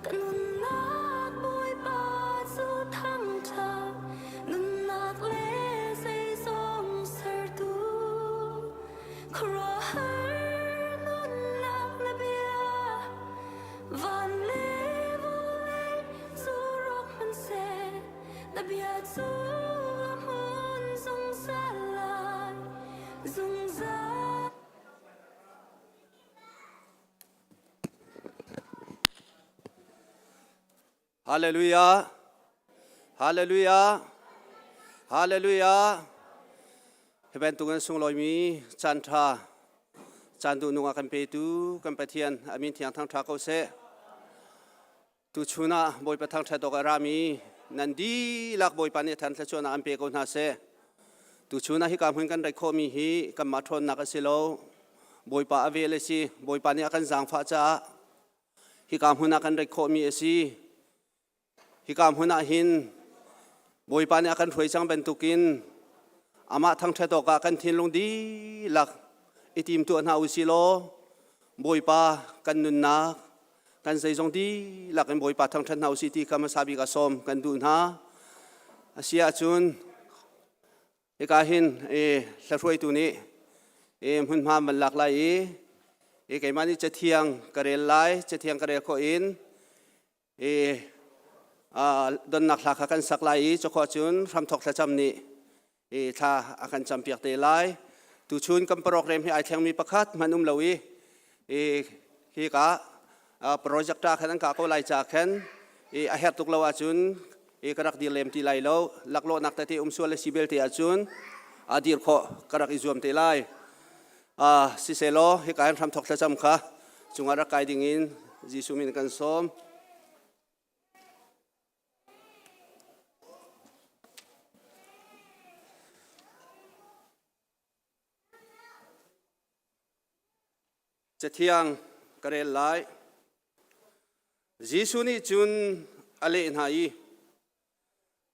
Ka nunnak Bawipa cu thangṭhat, nunnak le zeizong sertu. Khuaruahhar nunnak na bia, van le vawlei cu rawk hmanhseh, na bia cu a hmun zungzal lai, zungzal. Hallelujah. Hallelujah. Hallelujah. Hi bantuk in sunglawimi caan ṭha caan duhnung a kan petu kan Pathian a min thiang thangṭha ko seh. Tuchun ah Bawipa thangṭhat awk a rami nan dihlak Bawipa nih than thluachuahnak an pe ko hna seh. Tuchun ah hika hmun kan rat khawhmi hi kanmah ṭhawnnak a si lo. Bawipa a vel a si. Bawipa nih a kan zaangfah caah hika hmun ah kan rat khawhmi a si. Hika hmun ah hin Bawipa nih a kan hruai cang bantukin amah thangṭhat awkah kan thinlung dihlak i timtuah hna u sih law Bawipa kan nunnak kan zeizong dihlak in Bawipa thangṭhat hna usih ti kha hmasa bik ah sawm kan duh hna. A si ahcun hika hin hlahruaitu nih hmunhma van lak lai i keimah nih cathiang ka rel lai, cathiang ka rel khawh in donnak hla kha kan sak lai i cukhawh cun hramthawk thlacam nih thla a kan campiak te lai. Tuchun kan program hi ai thlengmi pakhat hmanh um lo i hi ka projector khan an ka ko lai ca khan a herh tuk lo ahcun ka rak dir lem ti lai lo. Laklawhnak tete um sual le si belte ahcun a dir khawh ka rak i zuam te lai. Siselaw hika hin hramthawk thlacam kha cungah rak kai ding in Jesuh min kan sawm. Cathiang ka rel lai. Jesuh nih cun a leh hna i,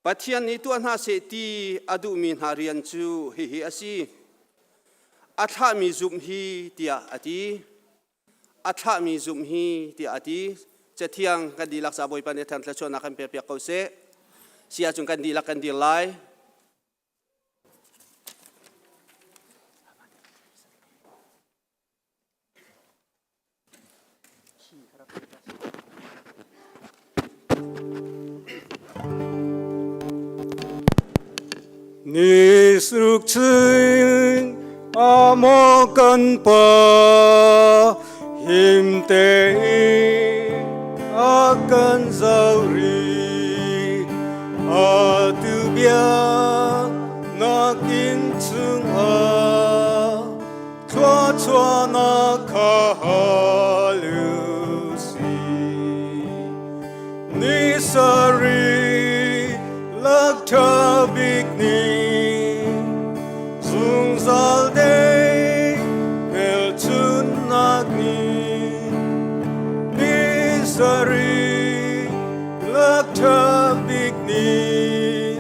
Pathian nih tuah hna seh ti a duhmi hna rian cu hihi a si. A thlahmi zumh hi tiah a ti. A thlahmi zumh hi tiah a ti. Cathiang kan dihlak ca Bawipa nih thang thluachuahnak kan pekpiak ko seh. Si ahcun kan dihlak kan dir lai. Ni suk chung a maw kan pa him tein a kan zoh rih. Atu bia nakin chungah thluachuahnak kha hal u sih. Ni sarih lak ṭha bik ni zungzal dei hmelchunhnak ni ni sarih lak ṭha bik ni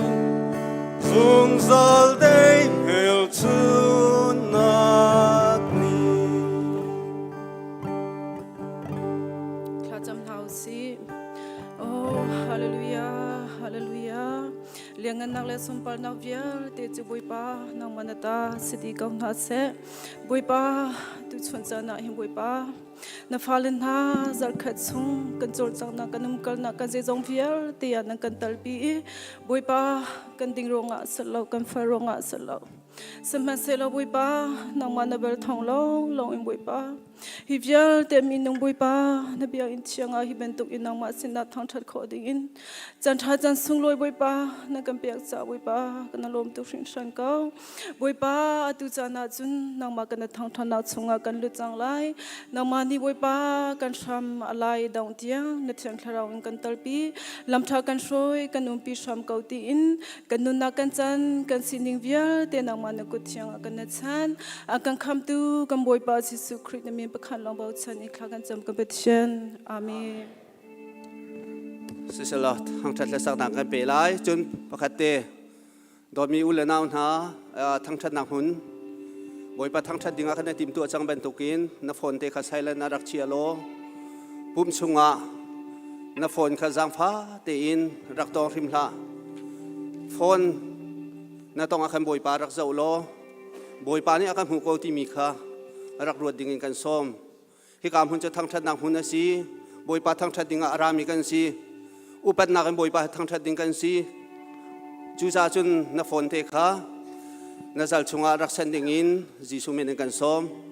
zungzal dei hmelchunhnak ni. Thlacam hna u sih. Oh, hallelujah, hallelujah. Liangngannak le sunparnak vialte cu Bawipa nangmah na ta si dih ko hna seh. Bawipa, tuchun caan ah hin Bawipa, na fale hna zarhkhat chung kan cawlcanghnak kan umkalnak kan zeizong vialte ah nan kan talpi i Bawipa kan ding ruangah si lo kan far ruangah si lo sihmanhsehlaw Bawipa nangmah na bel thawng lawng lawng in Bawipa Hi vialte minung Bawipa na biakinn thiang ah hi bantuk in nangmah sinah thangṭhat khawh ding in caan ṭha caan sunglawi Bawipa na kan pek caah Bawipa kan lawm tuk hringhran ko. Bawipa atu caan ah cun nangmah kan thangṭhatnak chungah kan lut cang lai. Nangmah nih Bawipa kan hram a lai dongh tiang na Thiang Thlarau in kan talpi. Lam ṭha kan hruai kan umpi hram ko tiin kan nunnak kan can kan sining vialte nangmah na kut thiang ah kan na chan. A kan khamtu kan Bawipa Jesuh Khrih na min pakhat lawng bochan in thla kan cam kan Pathian. Amen. Siselaw thangṭhat le saknak kan pe lai. Cun pakhat te dawtmi u le nau hna thangṭhatnak hmun Bawipa thangṭhat dingah kan i timtuah cang bantukin na phone te kha silent ah rak chia law pum chungah Na phone kha zaangfa tein rak tawng hrim hlah. Phone na tong ah khan Bawipa rak zoh law Bawipa nih a kan hmuh ko timi kha rak ruat ding in kan sawm. Hika hmun cu thangṭhatnak hmun a si. Bawipa thangṭhat ding ah a rami kan si. Upatnak in Bawipa thangṭhat ding kan si. Cucaah cun na phone te kha na zal chungah rak send ding in Jesuh min in kan sawm.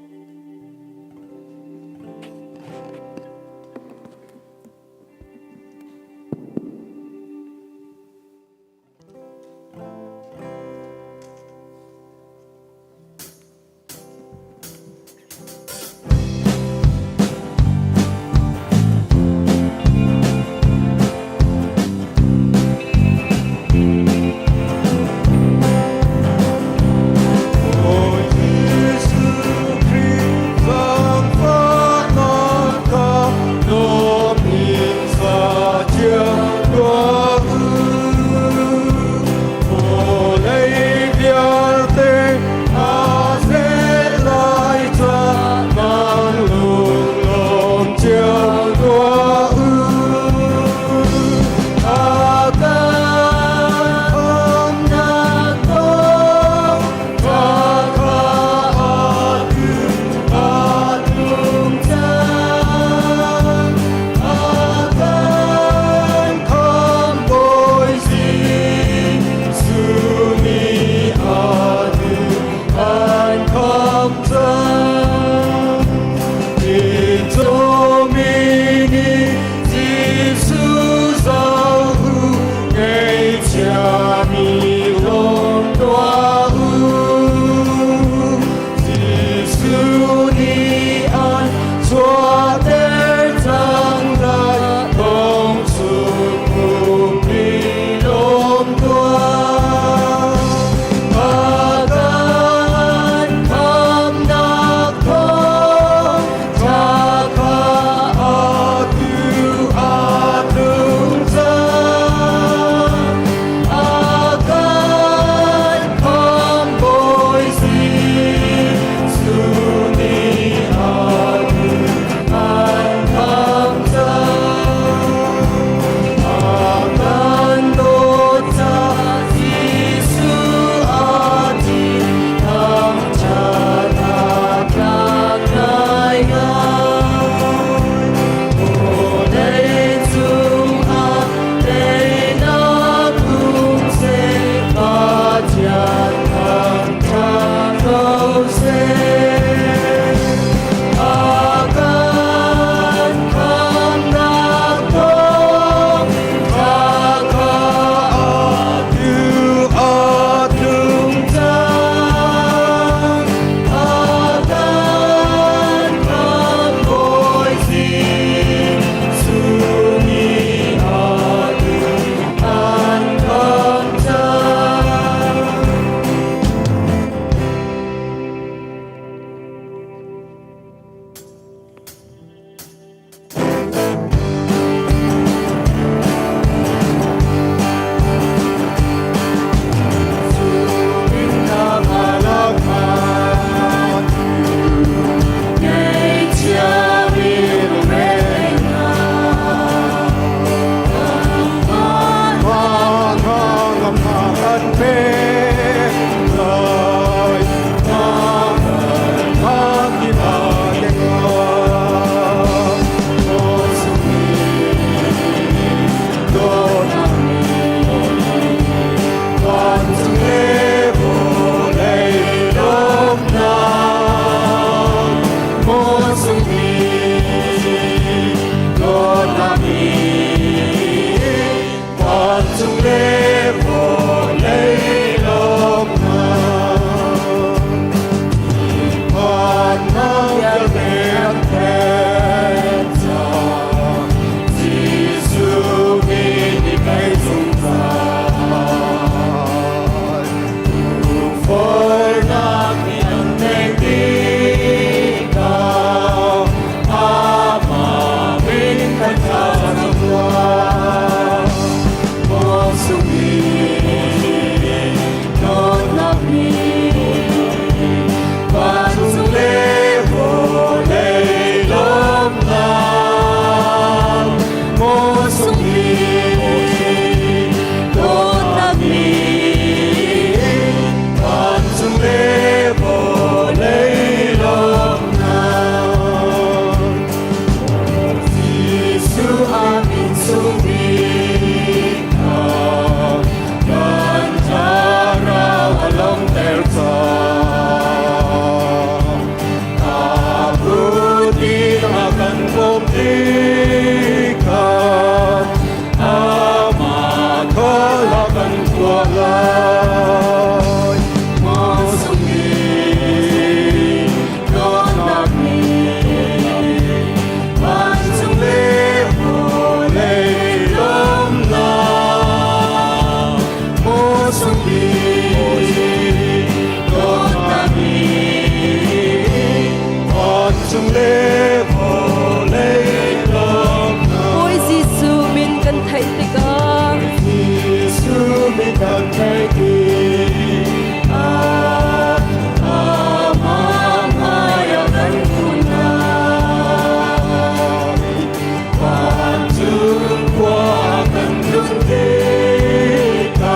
lawm tikah amah kha kan tuah lai. Masung bik dawtnak nih vancung le vawlei lawmnak. Masung bik dawtnak nih vancung le vawlei lawmnak. Bawi Jesuh min kan theih tikah Jesuh min kan theih tikah amah hmaiah kan kun lai. Vancung khua kan tlun tikah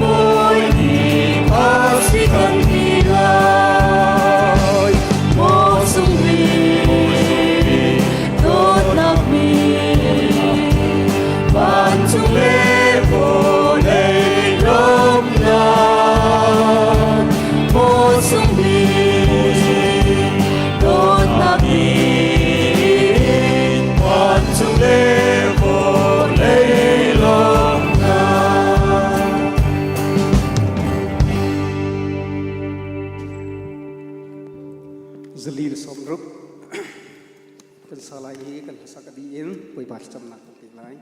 Bawi nih a si kan ti lai. Maw sung bik dawtnak min Vancung le vawlei lawmnak, Maw sung bik dawtnak min vancung le vawlei lawmnak. Zali le 60 kan sa lai i kan hlasak a dih in Bawipa thlacamnak kan pek lai.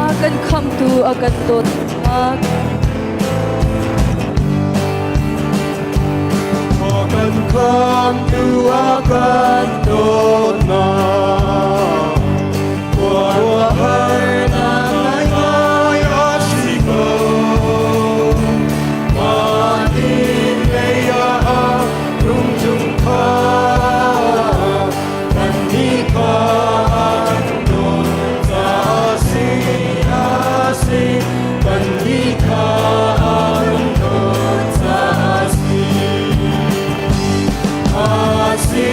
A kan khamtu a kan dawtnak A kan khamtu a kan dawtnak, khuaruahharnak ngaingai a si ko. Van in lei ah rung cung kha, kannih kha a kan dawt caah si a si, kannih kha a kan dawt caah si. A si.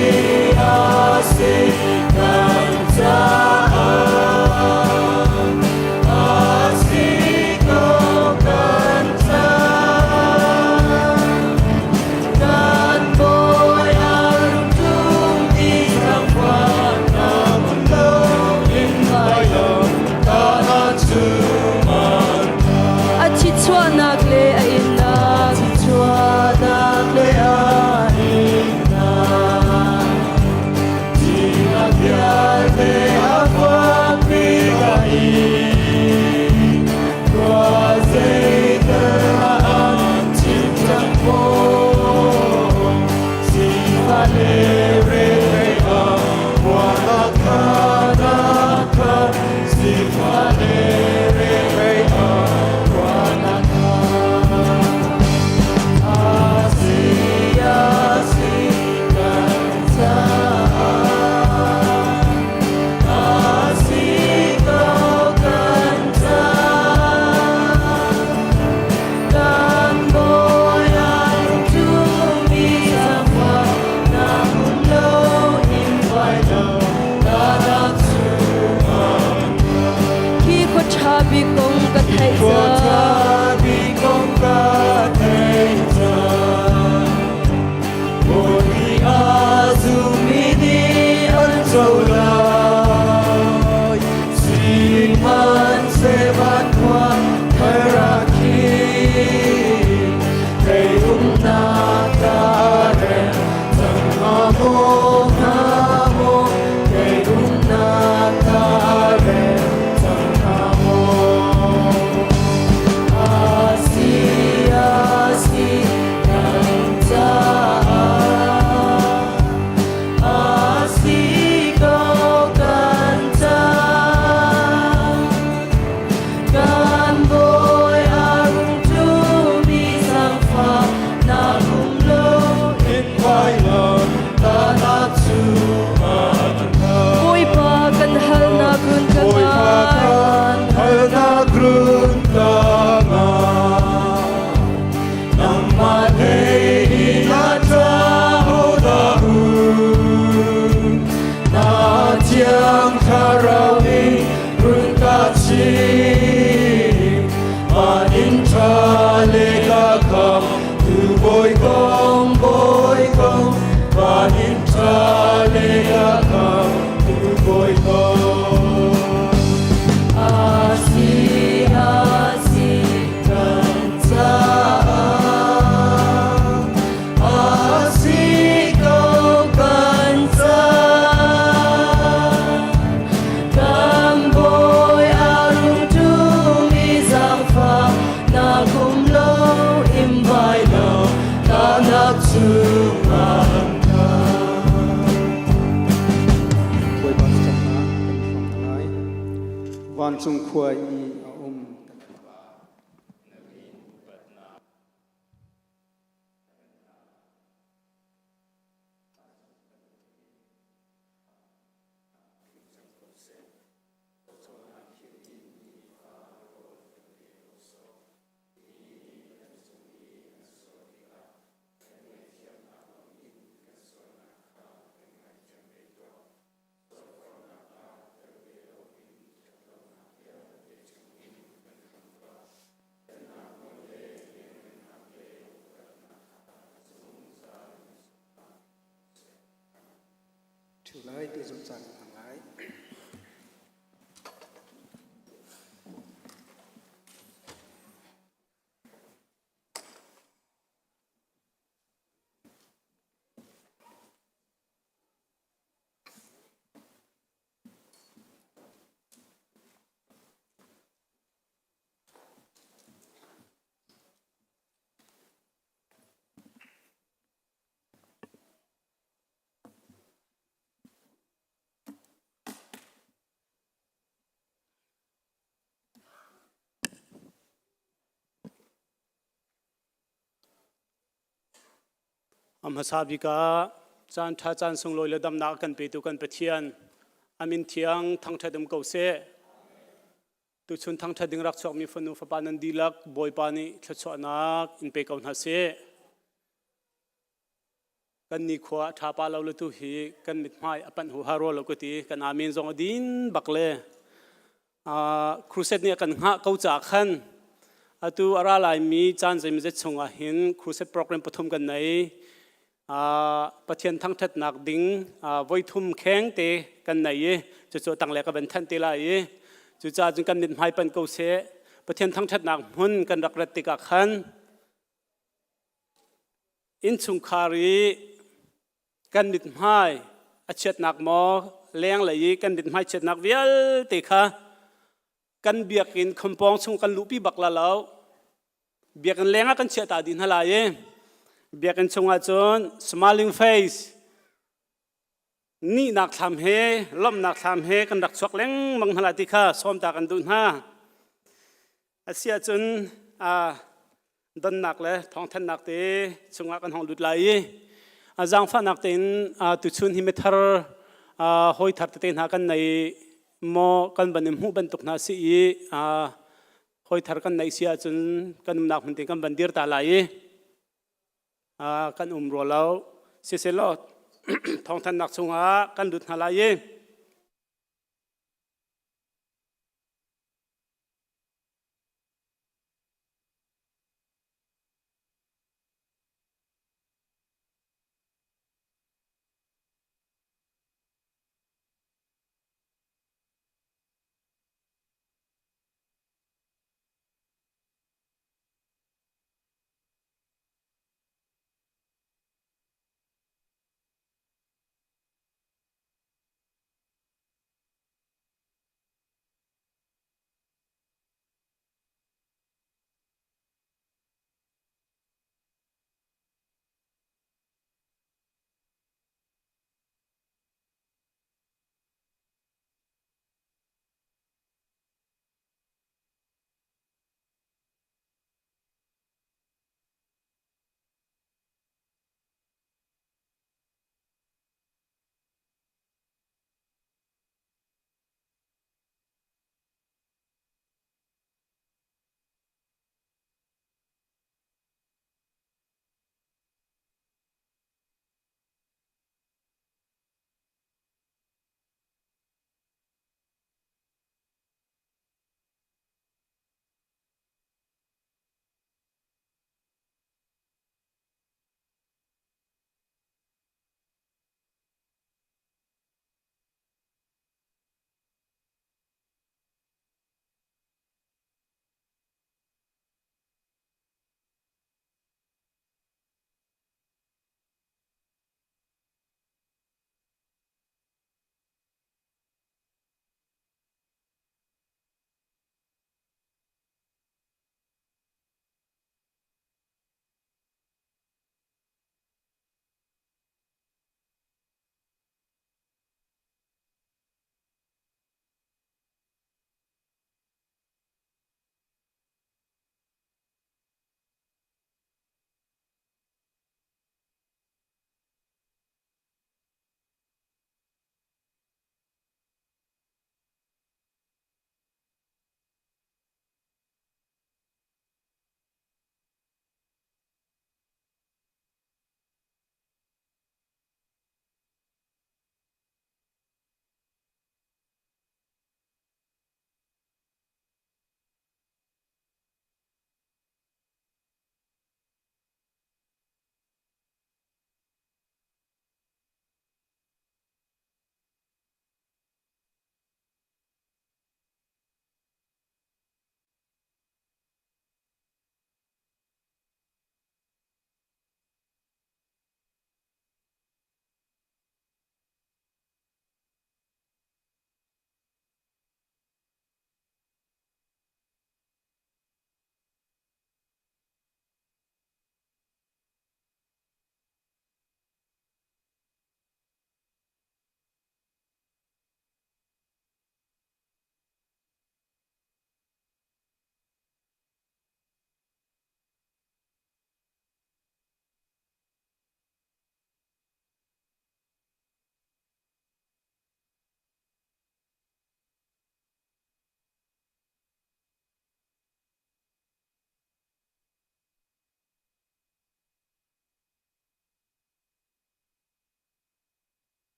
Kum lo im vai lo tahnak chungah an Bawipa thlacamnak kan hram hna lai. Vancung khua i a um kan Pa, na min upatnak. Ṭhu lai ti zumh caan hmang lai. A hmasa bik ah caan ṭha caan sunglawi le damnak a kan petu kan Pathian a min thiang thangṭhat um ko seh. Tuchun thangṭhat ding rak chuakmi fanu fapa nan dihlak Bawipa nih thluachuahnak in pe ko hna seh. Kan nikhua a ṭha pa lo le tu hi kan mithmai a panh huha rua lo ka ti. Kan amen zong a din bak le crusade nih a kan hngah ko caah khan atu a ra laimi caan zeimazet chungah hin crusade program pathum kan nei. Pathian thangṭhatnak ding voithum kheng te kan nei i cucu tangle ka van thanh te lai i cucaah cun kan mithmai panh ko seh. Pathian thangṭhatnak hmun kan rak rat tikah khan Innchungkhar i kan mithmai a chiatnak maw lenglei i kan mithmai chiatnak vialte kha kan biakinn khumpawng chung kan luhpi bak la lo. Biakinn leng ah kan chiah ta dih hna lai i biakinn chungah cun smiling face nihnak thlam he lawmhnak thlam he kan rak chuak lengmang hna lai ti kha sawm ta kan duh hna. Asiahcun donnak le thawngthanhnak te chungah kan hong lut lai i zaangfahnak tein tuchun hi mithar hawi thar tete hna kan nei maw kan van in hmuh bantuk hna si i hawi thar kan neih si ahcun kan umnak hmun te kan van dir ta lai i kan um rua lo siselaw thawngthanhnak chungah kan lut hna lai i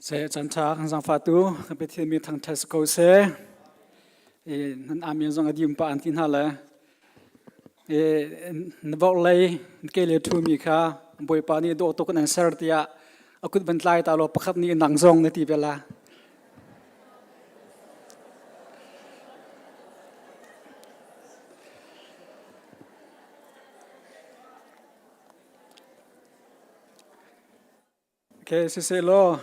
Se chan tha kan zangfatu kan Pathian mi thangthat si ko seh. E nan amen zong a dim pa an ti hna le e na vorh lei ke le thu mi kha Bawipa nih dawh tuk in an ser tiah a kut van tlai ta law pakhat nih nang zong na ti ve la. Okay, siseh law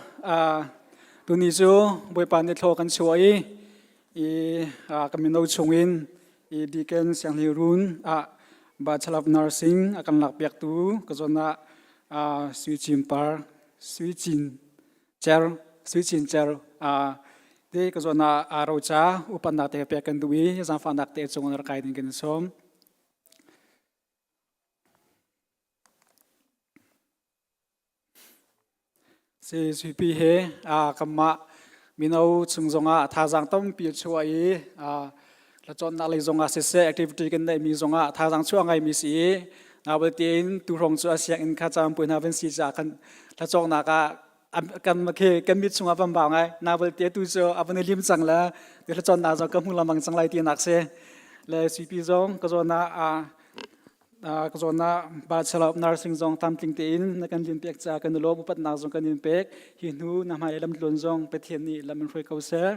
tuni cu Bawipa nih thlaw kan chuah i i kan mino chungin i Deacon Sianghleirun ah Bachelor of Nursing a kan lakpiaktu ka zawn ah Sui Cin Par Sui Cin Cer Sui Cin Cer te ka zawn ah roca upatnak te pek kan duh i zaangfahnak te cung in rak kai ding kan i sawm. Suipi he kanmah mino chung zongah thazaang tampi a chuah i hlacawnnak lei zongah siseh activity kan neihmi zongah thazaang chuah ngaimi si i nabatein tuhrawng cu a sianginn kha caanpui hna van si caah kan hlacawknak ah kan khi kan mit chungah van bau ngai nabalte tu cu a van i lim cang le hlacawnnak zong ka hmu lengmang cang lai tinak si le suipi zong ka zawn ah Ka zawn ah Bachelor of Nursing zong tlamtling tein na kan lim pek caah kan i lawm upatnak zong kan in pek. Hi hnu na hmailei lamtluan zong Pathian nih lam in hruai ko seh.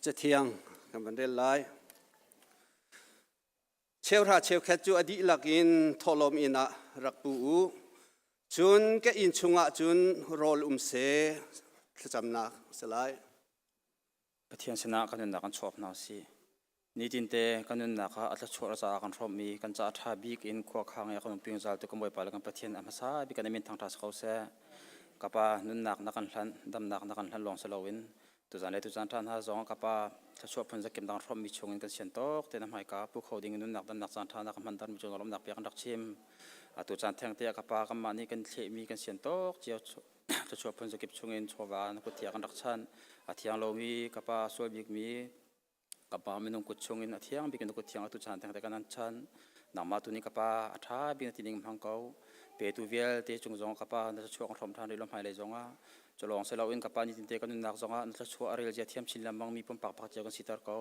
Cathiang kan van rel lai. Cheuhra cheukhat cu a dihlak in thawhlawm inn ah rak pu u. Cun ka inn chungah cun rawl um seh thlacamnak a si lai. Pathian sinah kan nunnak kan chuak hna usih. Nitinte kan nunnak ah a thluachuah caah kan hrawmmi kan caah ṭha bik in khua khang i a kan umpi zungzal tu kan Bawipa le kan Pathian a hmasa bik kan min thangṭha si ko seh. Ka Pa, nunnak na kan hlanh, damnak na kan hlanh lawng si loin tuzan le tuzan ṭha hna zong ka Pa thluachuah phun zakim dang hrawmmi chungin kan sian tawk te na hmaika pu kho ding in nunnak damnak caan ṭha na kan hmanter mi cung lawmhnak bia kan rak chim. Atu caan theng te ah ka Pa kanmah nih kan thlehmi kan sian tawk cio Thluachuah phun zakip chungin chawva na kut thiang kan rak chanh. A thiang lomi ka pa sual bikmi ka pa minung kut chungin a thiang bik na kut thiang atu chan thengte kan an chan. Nangmah tu nih ka pa a ṭha bik na ti ning hmang ko. Petu vialte cung zong ka pa na thluachuah kan hrawm ṭhan rih lo hmailei zongah. Cu lawng si loin ka pa nitinte kan nunnak zongah na thluachuah a rel zia thiam chin lengmang mi pumpak pakhat cio kan siter ko.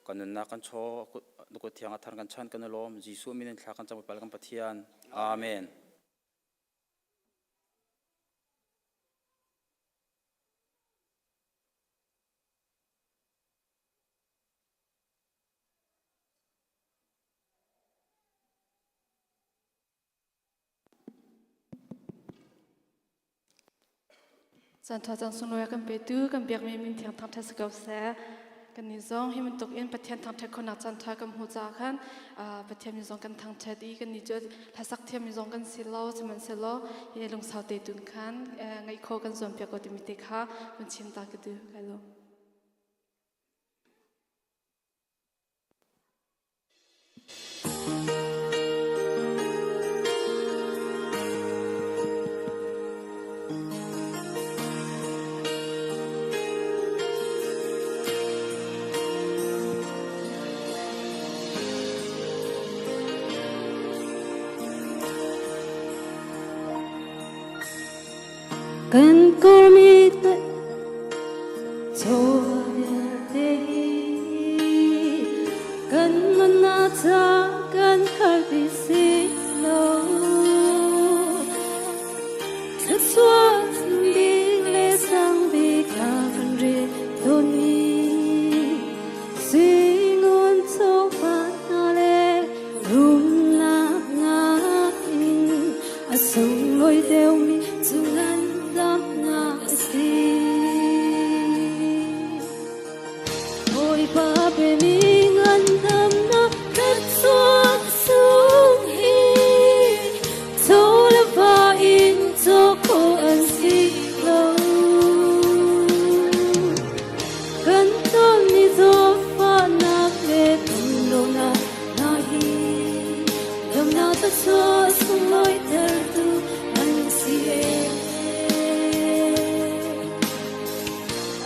Kan nunnak kan chaw na kut thiang a thar kan chan kan i lawm. Jesuh min in thla kan cam kan Pathian. Amen. Caan caan sunglawi a kan petu kan biakmi min thiang thangṭhat si ko seh. Kannih zong hi bantuk in Pathian thangṭhat khawhnak caan ṭha kan hmuh caah khan Pathian mi zong kan thangṭhat i kannih cu hlasak thiammi zong kan si lo sihmanhsehlaw hi lungsau te tun khan ngaih khawh kan zuampiak ko timi te kha vun chim ta ka duh. Kai lawm. Kan kawrmi chaw vialte hi kan nunnak ca kan har ti si lo. Thluachuah bik le sang bik a kan rel tawn i Singun chawva hna le rumnak nakin a sunglawi deuhmi cu ngandamnak a si. Bawipa pemi ngandamnak thluachuah sung hi chaw le va in caw khawh an si. thluachuah sunglawitertu an si ee.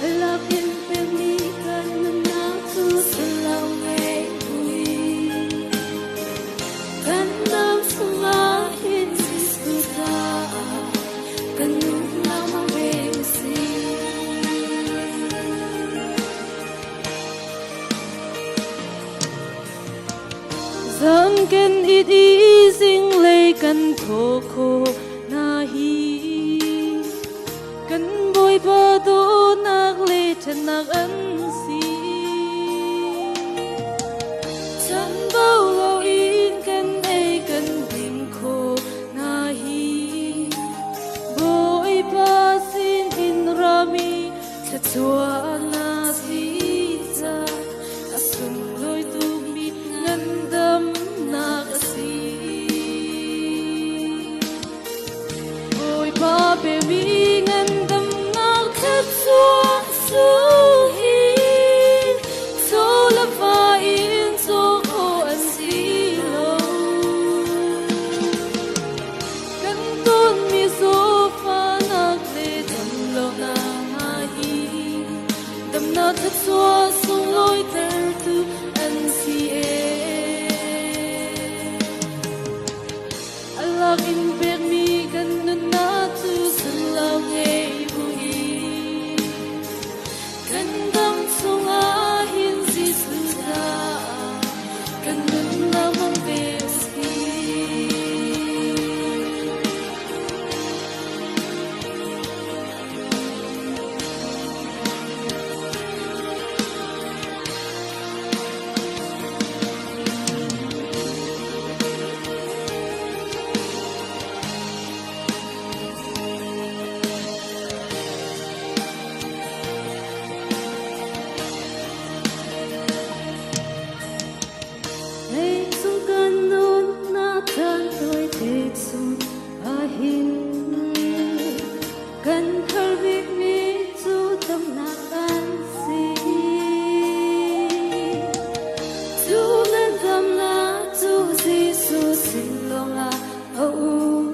A lak in pekmi kan nunnak cu sullam ngei buin kan dam chungah hin Jesuh caah kan nunnak mang ve usih. Zan kan it i zinglei kan thaw khawh na hi kan Bawipa dawtnak le ṭhatnak an si. Chanbau loin kan ei kan ding khawh na hi Bawipa sin in rami thluachuah na si ca a sunglawi tukmi ngandamnak a si. Bawipa pemi ngandamnak thluachuah cu hi chaw le va in caw khawh an si lo. Kan tonmi zawtfahnak le damlonak hna hi damnak thluachuah sunglawitertu an si ee. A lak in pekmi kan nunnak cu sullam ngei buin kan dam chungah hin Jesuh caah kan nunnak hmang ve usih. Leicung kan nunnak caan tawite chung ahhin kan har bikmi cu damnak an si. Cu ngandamnak cu Jesuh sin lawngah a um.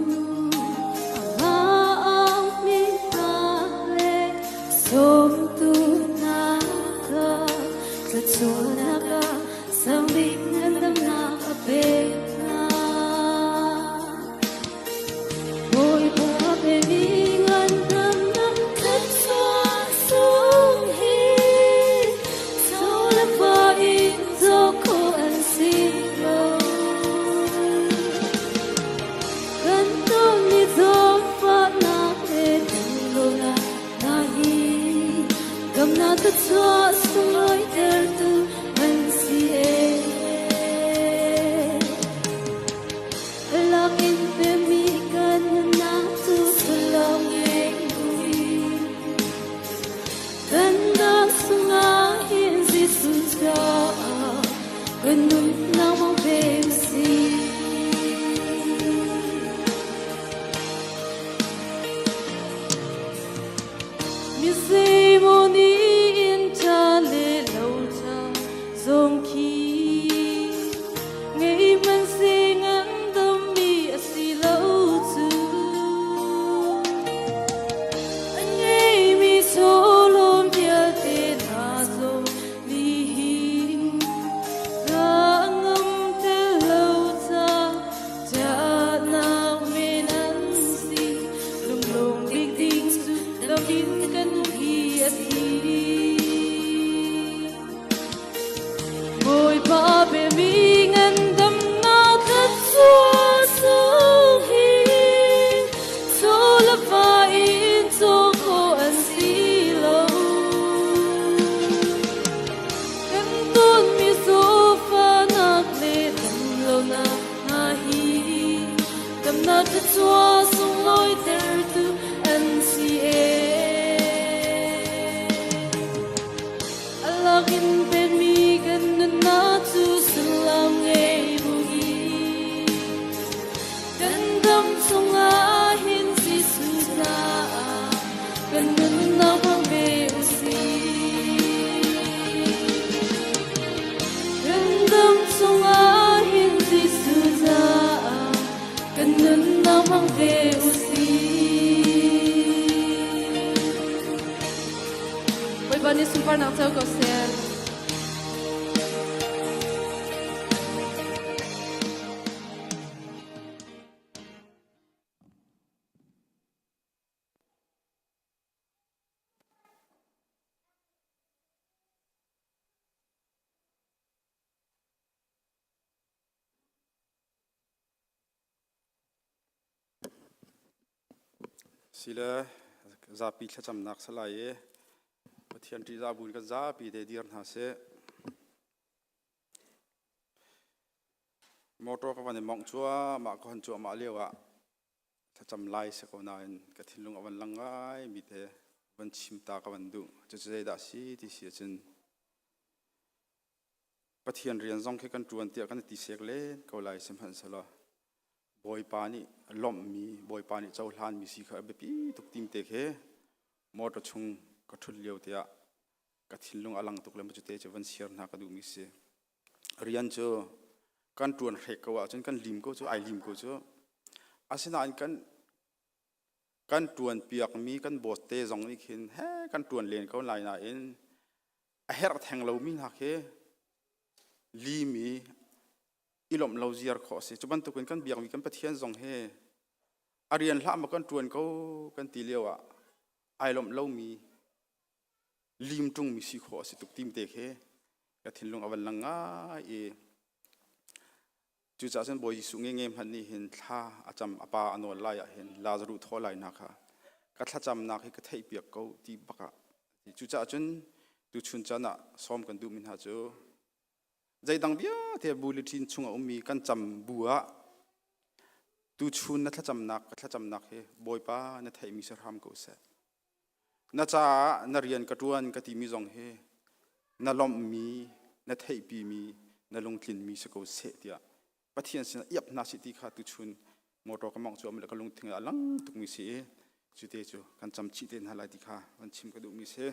Amah aumi hna le sawmtu hna kha thluachuahnak ah sang bik ngandamnak a pek hna. Bawipa pemi ngandamnak thluachuah sung hi chaw le va in caw khawh an si lo. Kan tonmi zawtfahnak le damlonak hna hi damnak thluachuah sunglawitertu an si ee. A lak in pemi kan nunnak cu sullam ngei buin kan dam chungah hin Jesuh caah kan nunnak hmang ve usih. Mi zeimaw nih inn ṭha le lo ṭha zong khi ngei hmanhseh ngandammi a si lo cu. A ngeimi chawlawm vialte hna zong nihin hna ngam tel lo ca ṭahnak men an si. Lunglawm bik ding cu dam in kan um hi a si. Bawipa pemi ngandamnak thluachuah sung hi chaw le va in caw khawh an si lo. Kan tonmi zawtfahnak le damlonak hna hi damnak thluachuah sunglawitertu an si ee. A lak in pekmi kan nunnak cu sullam ngei buin kan dam chungah hin Jesuh caah kan nunnak hmang ve usih. Kan dam chungah hin Jesuh caah Sile zapi thlacamnak salai i Pathian ṭihzah buin kan zapi te dir hna sih. Motor ka van i mongh cuahmah ka hon cuahmah lio ah thlacam lai si ko nain ka thinlung a van lang ngai mi te van chim ta ka van duh. Cucu zeidah si ti si ahcun Pathian rian zong khi kan ṭuan tiah kan i ti sek len ko lai sihmanhsehlaw Bawipa nih lawmhmi, Bawipa nih cohlanmi si kha a biapi tuk tim te khi motor chung ka ṭhut lio tiah ka thinlung a lang tuk le cu te cu van share hna ka duhmi si. Rian cu kan ṭuan hrek ko ahcun kan lim ko cu ai lim ko cu. Asinain kan kan ṭuan piakmi kan boss te zong nih khin he kan ṭuan len ko lai nain a herh theng lomi hna khi lim i i lawmh lo ziar khawh a si. Cu bantukin kan biakmi kan Pathian zong hi a rian hlah maw kan ṭuan ko kan ti lio ah ai lawmh lomi lim ṭungmi si khawh a si tuk tim te khi ka thinlung a van lang ngai i cucaah cun Bawi Jesuh nge nge hmanh nih hin thla a cam a pa a nawl lai ah hin Lazaruh thaw lai hna kha ka thlacamnak hi ka theihpiak ko ti bak ah cucaah cun tuchun caan ah sawm kan duhmi hna cu zeidang vialte bulletin chung a ummi kan cam bu ah tuchun na thlacamnak ka thlacamnak hi Bawipa na theihmi si hram ko seh Na caah na rian ka ṭuan ka timi zong hi na lawmhmi, na theihpimi, na lungtlinmi si ko seh tiah Pathian sinah iap hna sih ti kha tuchun motor ka mawngh cuahmah le ka lungthin ah a lang tukmi si i cute cu kan cam chih te hna lai ti kha van chim ka duhmi si.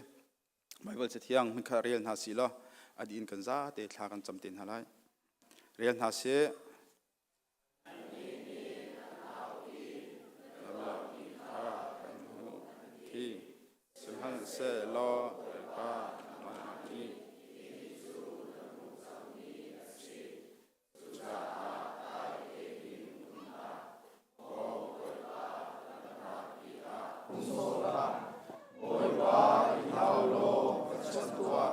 Baibal Cathiang hmunkhat rel hna sih law a dih in kan zate thla kan cam te hna lai. Rel hna sih. Sihmanhsehlaw Bawipa nangmah nih Bawipa i hlau law ka chanh tuah,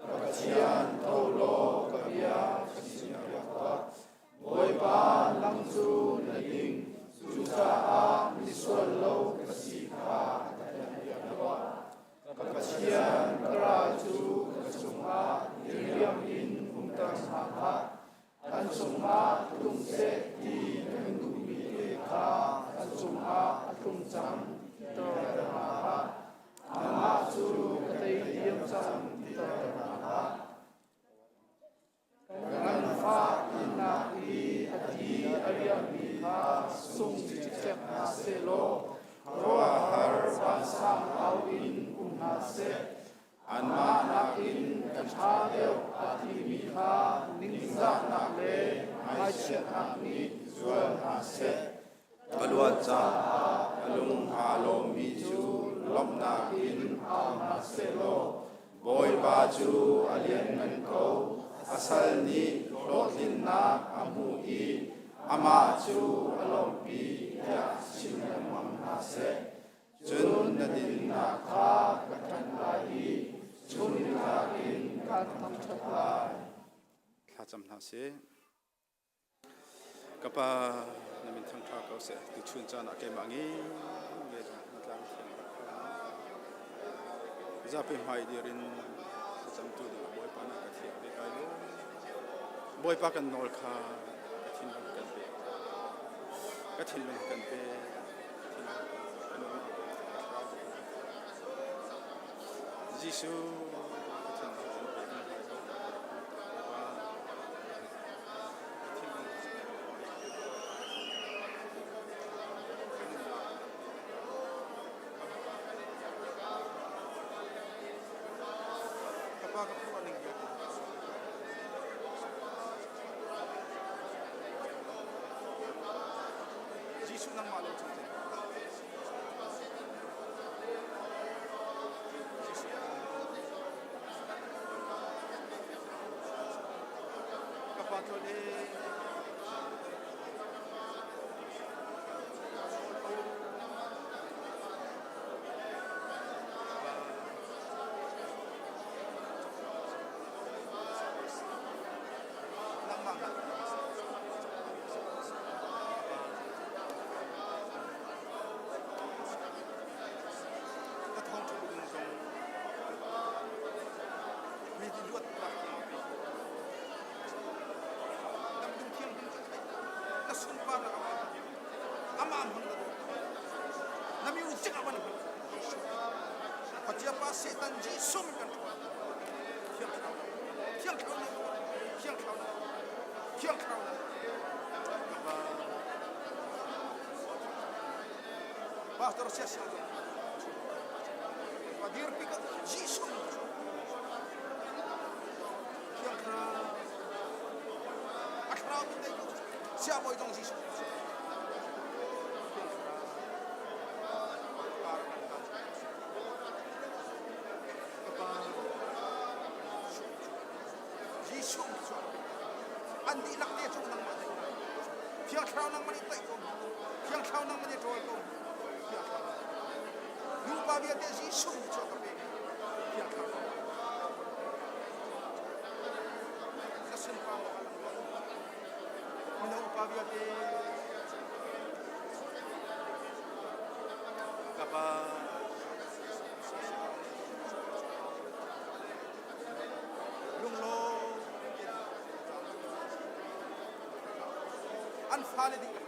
ka Pathian tho law ka bia ka chimpiak tuah. Bawipa nang cu na ding, cucaah misual lo ka si kha ka thenhpiak tuah. Ka Pathian ka ral cu ka cungah diriam in umter hna hlah. An cungah tlung seh ti kan duhmi te kha an cungah a tlung cang titer hna hlah. Nangmah cu ka tei diam cang titer hna hlah. Ka nganfah innak i a ti a riammi kha sung cikcek hna sehlaw khuaruahhar vansang au in um hna seh. Anmah nakin ka ṭha deuh a timi kha ningzahnak le ngaihchiatnak nih zual hna seh. Ka luat caah ka lung aa lawmmi cu lawmhnak in au hna sehlaw Bawipa cu a lianngan ko. A sal nih hlawhtlinnak a hmuh i amah cu a lawmhpi tiah chim lengmang hna seh. Cun na dinnak kha ka ṭanh lai i chun nitlak in kaan thangṭhat lai. Thlacam hna sih. Ka pa, na min thangṭha ko seh. Tuchun caan ah keimah nge nge zong na tlang thiang rak phan. Zapi hmai dir in thlacamtu ding Bawipa na ka thiah ve kai lo. Bawipa kan nawl kha ka thinlung kan pe. Ka thinlung kan pe. Jesuh ka thinlung kan pe. Jesuh nangmah lo cu Ka pa tlawn e. Satan Jesuh min kan ṭhawl. Thiang Thlarau, Thiang Thlarau, Thiang Thlarau, Thiang Thlarau. Pastor sia sia Pa dirpi ka Jesuh min Thiang Thlarau. A thlarau min dei ko. Sia bawi zong Jesuh. Thiang Thlarau. Jesuh nih cun an dihlak te cu nangmah nih Thiang Thlarau nangmah nih toih ko Thiang Thlarau nangmah nih ṭawl ko Thiang Thlarau nupa vialte Jesuh nih cun ka pek Thiang Thlarau na sunpar mino upa vialte ka pa Lunglawm an fale dihlak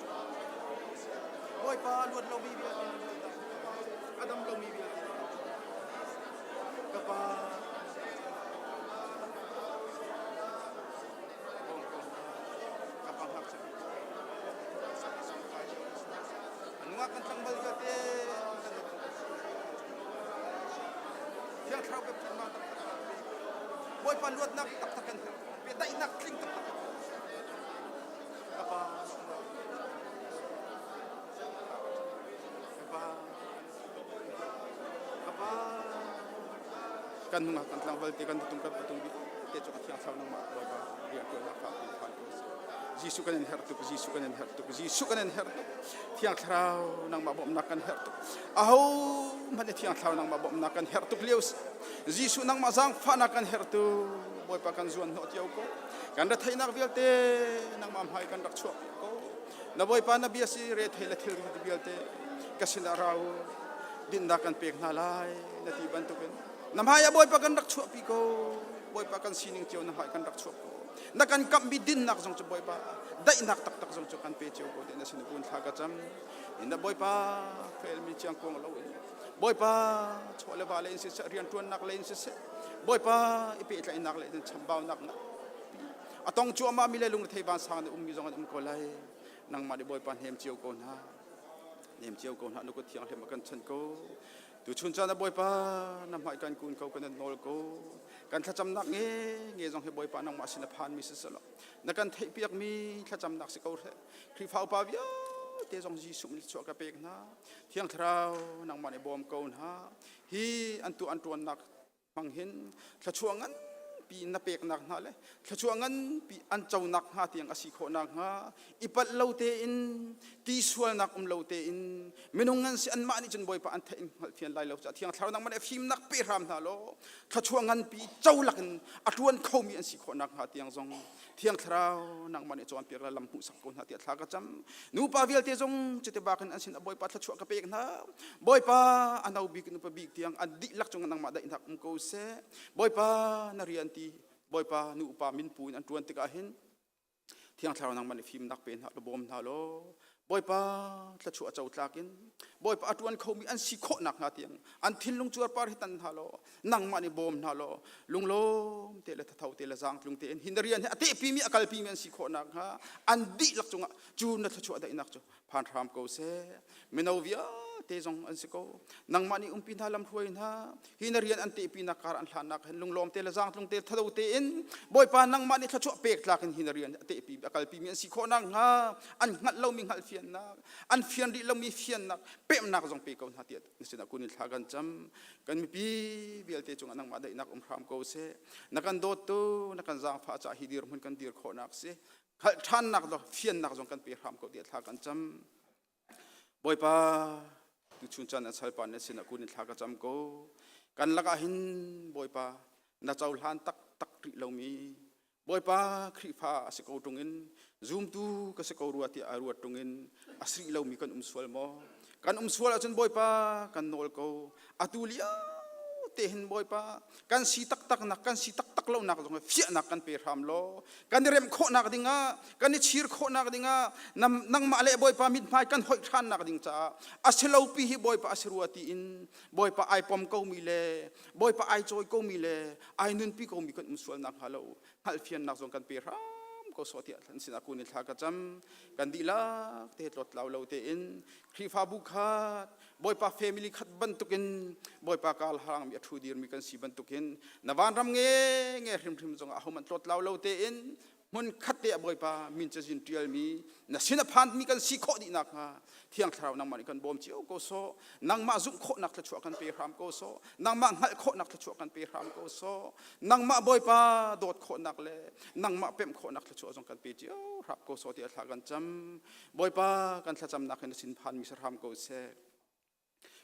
Bawipa luat lomi vialte a dam lomi vialte ka pa ka pa ngakchia nungak kan tlangval vialte Thiang Thlarau baptisma taktak kan pe. Bawipa luatnak taktak kan herh. Biadaihnak tling taktak kan herh. Ka Pa, ka Pa, ka Pa. Kan nungak kan tlangval te kan tung kan patung bi te cu thiang thlarau nangmah Bawipa rian tuannak fa pin phan ko Jesuh kan in herh tuk Jesuh kan in herh tuk Jesuh kan in herh tuk Thiang Thlarau nangmah bawmhnak kan herh tuk. Aho hmanh Thiang Thlarau nangmah bawmhnak kan herh tuk lio Jesuh nangmah zaangfahnak kan herh tuk. Bawipa kan zuan hnawh cio ko. Kan retheihnak vialte nangmah hmai kan rak chuah ko. Na Bawipa na bia si rethei le thil vialte ka sinah ra u. Dinnak kan pek hna lai na ti bantukin na hmai ah Bawipa kan rak chuahpi ko. Bawipa kan sining cio na hmai kan rak chuah ko. Na kan kamhmi dinnak zong cu Bawipa daihnak taktak zong cu kan pe cio ko ti na sin kun thla ka cam na Bawipa felmi chiang kuang lo in Bawipa chaw le va le in siseh rianṭuannak le in siseh Bawipa i pehtlaihnak le in chambaunak na a tong cuahmah mi le lung thei vansang nih ummi zong an um ko lai nangmah nih Bawipa hnem cio ko hna hnem cio ko hna nu kut thianghlim a kan chan ko Tuchun caan ah Bawipa na hmai kan kun ko kan nawl ko kan thlacamnak nge nge zong hi Bawipa nangmah sin a phanmi si selaw na kan theihpiakmi thlacamnak si ko hre Khrihfa upa vialte zong Jesuh nih chuah ka pek hna Thiang Thlarau nangmah nih bawm ko hna hi an tu an tuannak hmang hin thluachuah nganpi na peknak hna le thluachuah nganpi an conak hnga tiang a si khawh nakhnga i palh lo tein ti sualnak um lo tein minung ngan si anmah nih cun Bawipa an theih in hngalhfian lai lo caah Thiang Thlarau nangmah nih fimnak pe hram hna law thluachuah nganpi co lakin a ṭuan khomi an si khawh nakhnga tiang zong Thiang Thlarau nangmah nih cawnpiak le lam hmuhsak ko hna tiah thla ka cam. Nupa vialte zong cuti bakin an sin ah Bawipa thluachuah ka pek hna. Bawipa a no bik nupa bik tiang an dihlak cung nangmah daihnak um ko seh. Bawipa na rian ti Bawipa nupa minpu in an ṭuan tikah hin Thiang Thlarau nangmah nih fimnak pe hna law bawm hna law Bawipa thluachuah co tlak in Bawipa a ṭuan khomi an si khawh nakhnga tiang an thinlung cuarpar hi tan hna law nangmah nih bawm hna law lunglawm te le thatho te le zaangtlung tein hi na rian hi a tehpimi a kalpimi an si khawh nakhnga an dihlak cungah cu na thluachuah daihnak cu phan hram ko seh mino vialte zong an si ko nangmah nih umpi hna lamhruai hna hi na rian an tehpinak kar an hlannak hin lunglawm te le zaangtlung te thado tein Bawipa nangmah nih thluachuah pek tlak in hi na rian a tehpi a kalpimi an si khawh nakhnga an hngalh lomi hngalh fiannak an fian rih lomi fiannak pemnak zong pe ko hna tiah na sinah kun in thla kan cam kan mipi vialte cungah nangmah daihnak um hram ko seh na kan dawttu na kan zaangfah caah hi dirhmun kan dir khawhnak si hngalh ṭhannak fiannak zong kan pe hram ko tiah thla kan cam Bawipa, tuchun caan an salpa na sinah kun in thla ka cam ko. Kan lakah hin Bawipa, na cohlan taktak rih lomi Bawipa Khrihfa a si ko ṭung in zumtu ka si ko rua tiah a ruat ṭung in a si rih lomi kan um sual maw? Kan um sual ahcun Bawipa kan nawl ko. Atu lio te hin Bawipa kan si taktak nak kan si taktak lo nak zong fiahnak kan pe hram law kan i remh khawhnak dingah kan i chir khawhnak dingah nangmah le Bawipa mithmai kan hoih ṭhannak ding caah a si lo pi hi Bawipa a si rua tiin Bawipa ai pom komi le Bawipa ai cawi komi le ai nunpi komi kan um sual nakhnga lo hngalhfiannak zong kan pe hram ko sawh tiah an sinah kun in thla ka cam. Kan dihlak te tlawttlau lo tein Khrihfabu khat Bawipa family khat bantukin Bawipa kal harangmi a ṭhu dirmi kan si bantukin na vanram nge nge hrimhrim zongah ahohmanh tlawttlau lo tein hmun khat te ah Bawipa min cazin ṭialmi na sin a phanmi kan si khawh dih nakhnga Thiang Thlarau nangmah nih kan bawm cio ko sawh. Nangmah zumh khawhnak thluachuah kan pe hram ko sawh. Nangmah hngalh khawhnak thluachuah kan pe hram ko sawh. Nangmah Bawipa dawt khawhnak le nangmah pemh khawhnak thluachuah zong kan pe cio hram ko sawh tiah thla kan cam. Bawipa kan thlacamnak hin na sin phanmi si hram ko seh.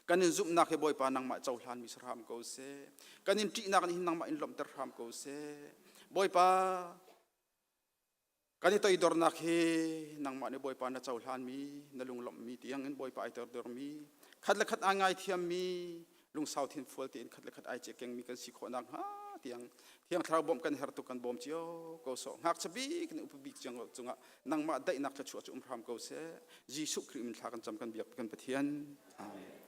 Kan in zumhnak hi Bawipa nangmah cohlanmi si hram ko seh. Kan in ṭihnak nih hin nangmah in lawmhter hram ko seh. Bawipa kan i toidornak hi nangmah nih Bawipa na cohlanmi na lunglawmhmi tiang in Bawipa ai toidormi khat le khat aa ngaithiammi lungsau thinfual tein khat le khat ai cekengmi kan si khawh nakhnga tiang Thiang Thlarau bawmh kan herh tuk kan bawm cio ko sawh. Ngakchia bik nih upa bik ciang cungah nangmah daihnak thluachuah cu um hram ko seh. Jesuh Khrih min thla kan cam kan biak kan Pathian. Amen.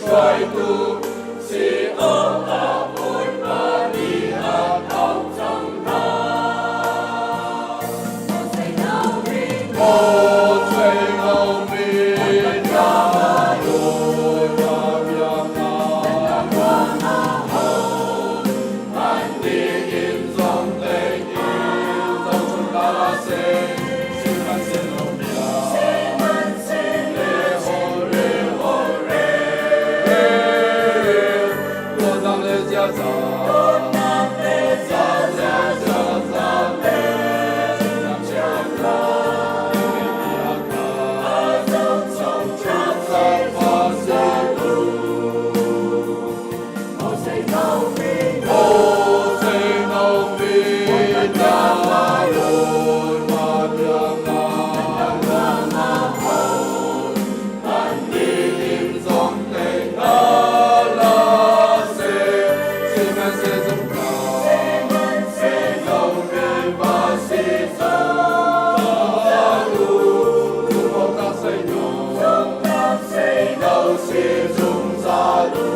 hruaitu si awkah Bawipa nih a auh cang hna. Moses lomi hna Bawipa bia ngai. An inn zong hlei in zohchun hna seh, sihmanhsehlaw bia le holh re dawtnak le ziaza ziaza le chiahnak bia kha pa si u. Zungzal u.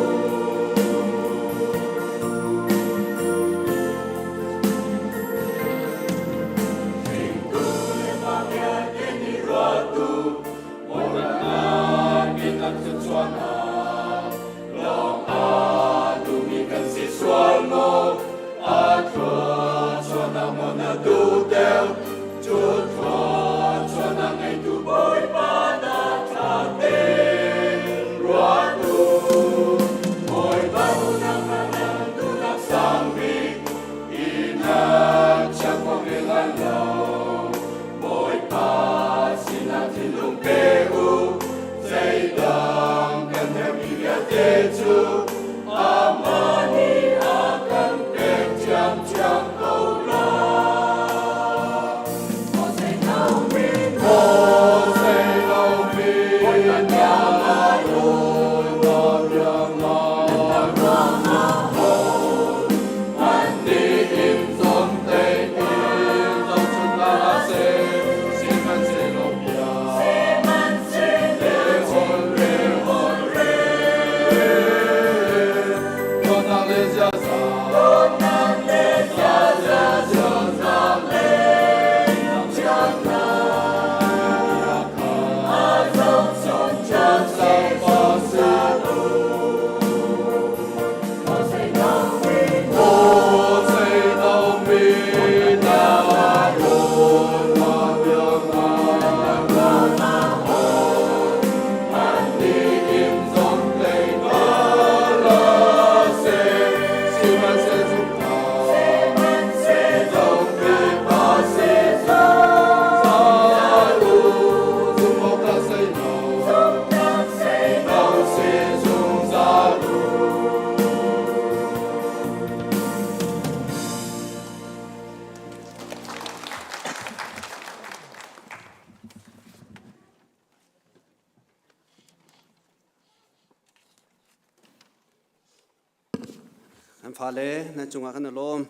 Kan fale nan cungah kan i lawm.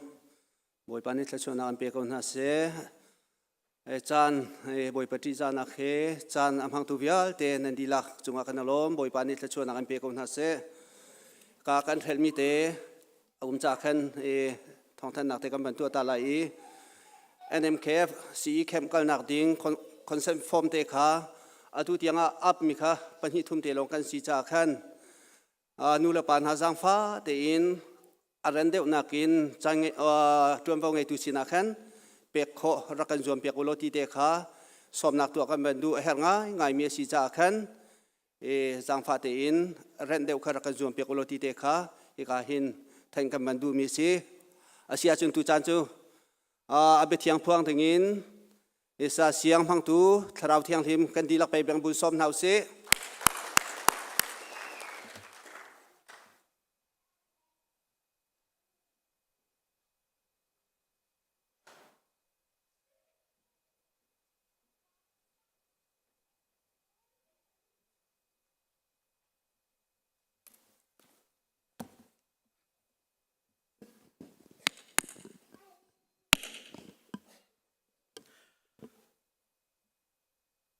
Bawipa nih thluachuahnak an pe ko hna seh. Caan Bawipa ṭihzahnak he caan a hmangtu vialte nan dihlak cungah kan i lawm. Bawipa nih thluachuahnak an pe ko hna seh. Ka kan hrelhmi te a um ca khan thawngthanhnak te kan van tuah ta lai i NMKF CE camp kalnak ding consent form te kha atu tiangah up mi kha pahnih thum te lawng kan si ca khan nu le pa hna zaangfa tein a ran deuhnak in ṭuanvo ngeitu sinah khan pek khawh rak kan zuam piak u law ti te kha sawmnak tuah kan van duh a herh ngaingai mi a si caah khan zaangfah tein rent deuh kha rak kan zuam piak u law ti te kha hika hin theih kan van duhmi a si. A si ahcun tu caan cu a biathiang phuang dingin Isa siang hmangtu Thlarau Thianghlim kan dihlak pei beng bun sawm hna usih.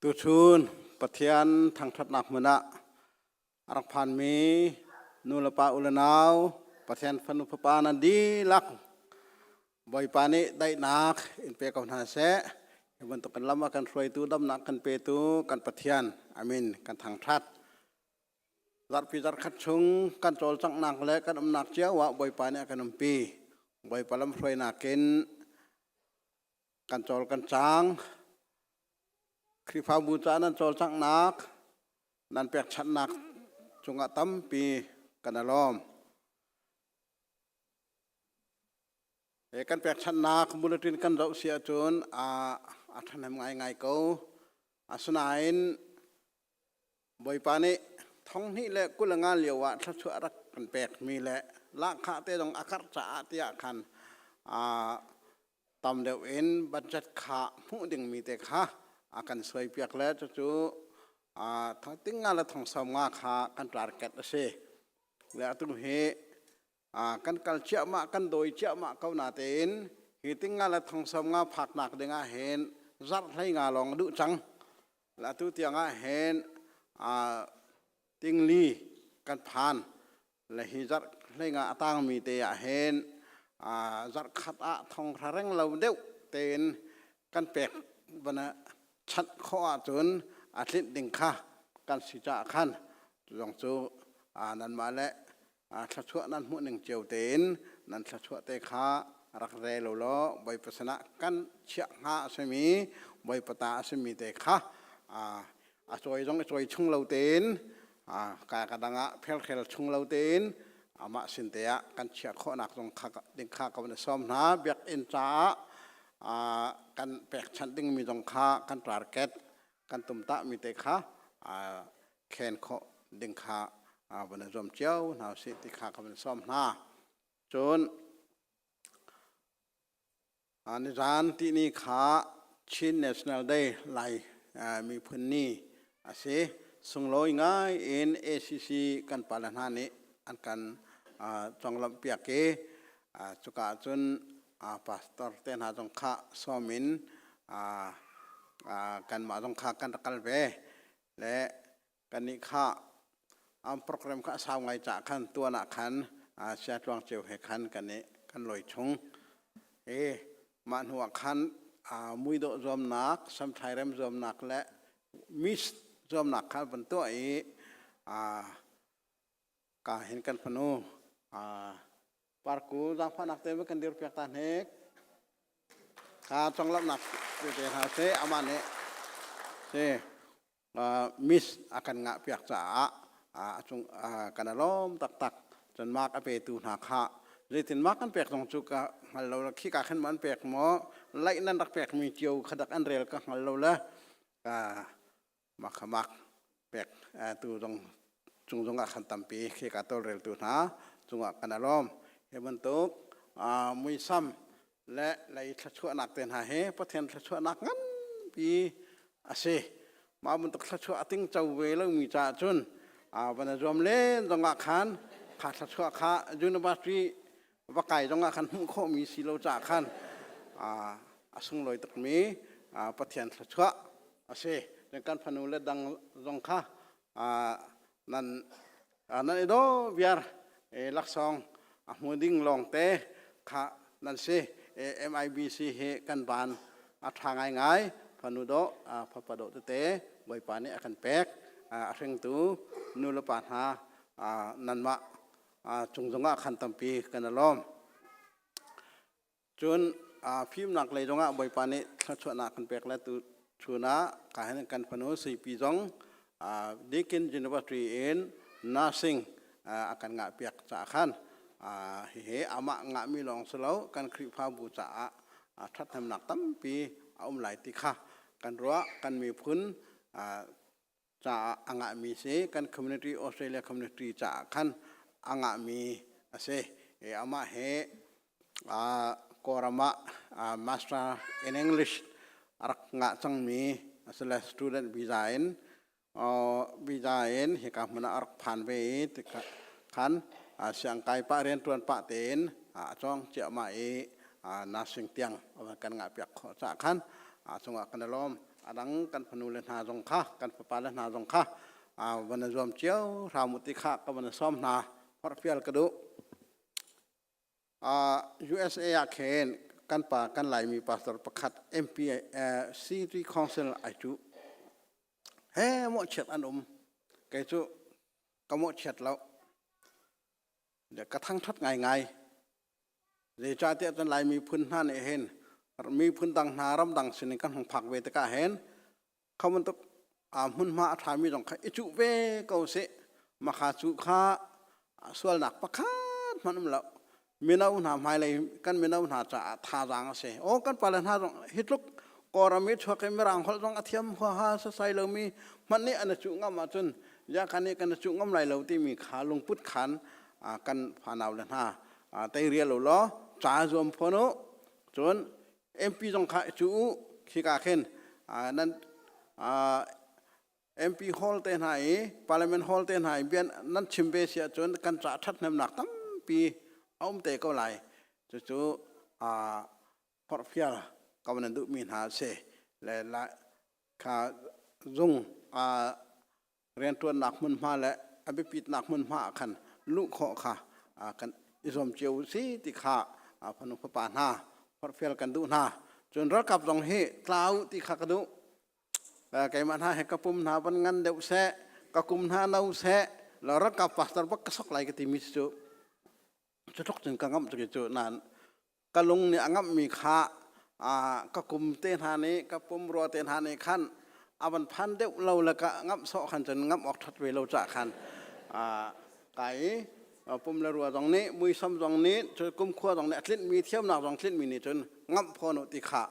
Tuchun Pathian thangṭhatnak hmun ah. A rak phanmi nu le pa u le nau Pathian fanu fapa nan dihlak Bawipa nih daihnak in pe ko hna seh. Hi bantuk kan lam ah kan hruaitu damnak kan petu kan Pathian amin kan thangṭhat. Zarhpi zarhkhat chung kan cawlcanghnak le kan umnak cio ah Bawipa nih a kan umpi. Bawipa lamhruainak in kan cawl kan cang. Khrihfabu caah nan cawlcanghnak, nan pekchanhnak cungah tampi kan i lawm. Kan pekchanhnak bulletin kan zoh si ahcun a ṭhahnem ngaingai ko. Asinain Bawipa nih thonghnih le 25 lio ah thluachuah rak kan pekmi le lahkhah te zong a karh caah tiah khan tam deuh in budget kha hmuh dingmi te kha a kan suaipiak le cucu ting nga le thong sawm nga kha kan target a si. Le atu hi kan kal ciahmah kan dawi ciahmah ko natein hi ting nga le thong sawm nga phaknak ding ah hin zarh hlei nga lawng duh cang. Le atu tiang ah hin tingli kan phan. Le hi zarh hleinga a tangmi te ah hin zarh khat ah thong hra reng lo deuh tein kan pek vana chanh khawh ahcun a tlinh ding kha kan si caah khan zong cu nanmah le thluachuah nan hmuh ning cio tein nan thluachuah te kha rak re lo law Bawipa sinah kan chiah hnga a simi Bawipa ta a simi te kha a cawi zong i cawi chung lo tein ka ka dang ah phelkhel chung lo tein amah sin te ah kan chiah khawhnak zong kha ding kha ka van i sawm hna. Biakinn caah kan pekchanh dingmi zong kha kan target kan tumtah mi te kha khen khawh ding kha van i zuam cio hna usih ti kha ka van sawm hna. Cun Nizaan tihni kha Chin National Day Lai miphun ni a si. Sunglawi ngai in ACC kan pale hna nih an kan conglawmh piak i cuka ahcun pastor te hna zong kha sawm in kanmah zong kha kan rak kal ve. Le kannih kha an program kha a sau ngai caah khan tuan ah khan sia tluang ceu he khan kan i kan loi chung i mah hnu ah khan muidawh zuamnak samthlairem zuamnak le miss zuamnak kha van tuah i ka hin kan fanu Parku zaangfahnak te kan dir piak ta hnek. Ka conglawmhnak te hna seh amah nih si miss a kan ngah piak caah a cung kan a lawm taktak. Cun mark a petu hna kha zeitin mark an pek zong cu ka hngal lo khi ka khan an pek maw laih nan rak pek mi cio kha dak an rel ka hngal lo le makhamak pek tu zong cung zong ah khan tampi khi ka tawlreltu hna cungah kan alawm. Hi bantuk muisam le lei thluachuahnak te hna hi Pathian thluachuahnak nganpi a si. Mah bantuk thluachuah a ting co ve lomi caah cun van a zuam len zongah khan kha thluachuah kha university va kai zongah khan hmuh khawhmi si lo caah khan a sunglawi tukmi Pathian thluachuah a si. Kan fanu le dang zong kha nan nan i daw viar laksawng a hmu ding lawngte kha nan si. MIBC hi kan van a ṭha ngaingai. Fanu dawh fapa dawh tete Bawipa nih a kan pek. A hringtu nu le pa hna nanmah cung zongah khan tampi kan i lawm. Cun fimnak lei zongah Bawipa nih thluachuahnak kan pek le tu chun ah ka hin kan fanu Suipi zong Deakin University in nursing a kan ngah piak caah khan hihi amah ngahmi lawng si lo kan Khrihfabu caah ṭhathnemnak tampi a um lai ti kha kan ruah. Kan miphun caah a ngahmi si, kan community Australia community caah khan a ngahmi a si. Amah hi Kawlram ah Master in English a rak ngah cangmi asile student visa in visa in hika hmun ah a rak phan ve i khan siangkai pah rianṭuan pah tein a cawng ciahmah i nursing tiang kan ngah piak khawh caah khan a cungah kan i lawm. A dang kan fanu le hna zong kha kan fapa le hna zong kha. van zuam cio hram u ti kha ka van sawm hna forhfial ka duh. USA ah khin kan pa kan Laimi pastor pakhat MP City Council ai cu he mawhchiat an um kei cu ka mawhchiat lo ka thangthat ngaingai zeicahtiah cun Lai miphun hna nih hin miphun dang hna ramdang sinin kan hung phak ve tikah hin kho bantuk hmunhma a ṭhami zong kha i cuh ve ko sih makha cu kha sualnak pakhat hmanh um lo mino hna hmailei kan mino hna caah thazaang a si aw kan pale hna zong hi tluk Kawlram i chuak i Mirang holh zong a thiam huaha sasai lomi hmanh nih an i cuh ngam ahcun ya kan nih kan i cuh ngam lai lo timi kha lungput khan kan fanau le hna tei rial u law ca zuam fawn u cun MP zong kha i cuh u khika khin nan MP hall te hna i Parliament hall te hna i bian nan chim ve si ahcun kan ca ṭhathnemnak tampi a um te ko lai cucu forhfial ko nan duhmi hna a si le kha zung rianṭuannak hmunhma le a biapitnak hmunhma ah khan luh khawh kha kan i zuam cio si ti kha fanu fapa hna forhfial kan duh hna cun ralkap zong hi tlau ti kha ka duh keimah hna he ka pum hna van ngan deuh seh ka kum hna no seh la ralkap pastor bak ka sok lai ka timi cu cu tluk cun ka ngamh cu nan ka lung nih a ngamhmi kha ka kum te hna nih ka pumrua te hna nih khan a van phan deuh lo le ka ngamh sawh khan cun ngamh awk ṭhat ve lo cah khan kai pum le rua zong nih muisam zong nih kumkhua zong nih a tlinhmi thiamnak zong tlinhmi nih cun ngamh phawn u ti kha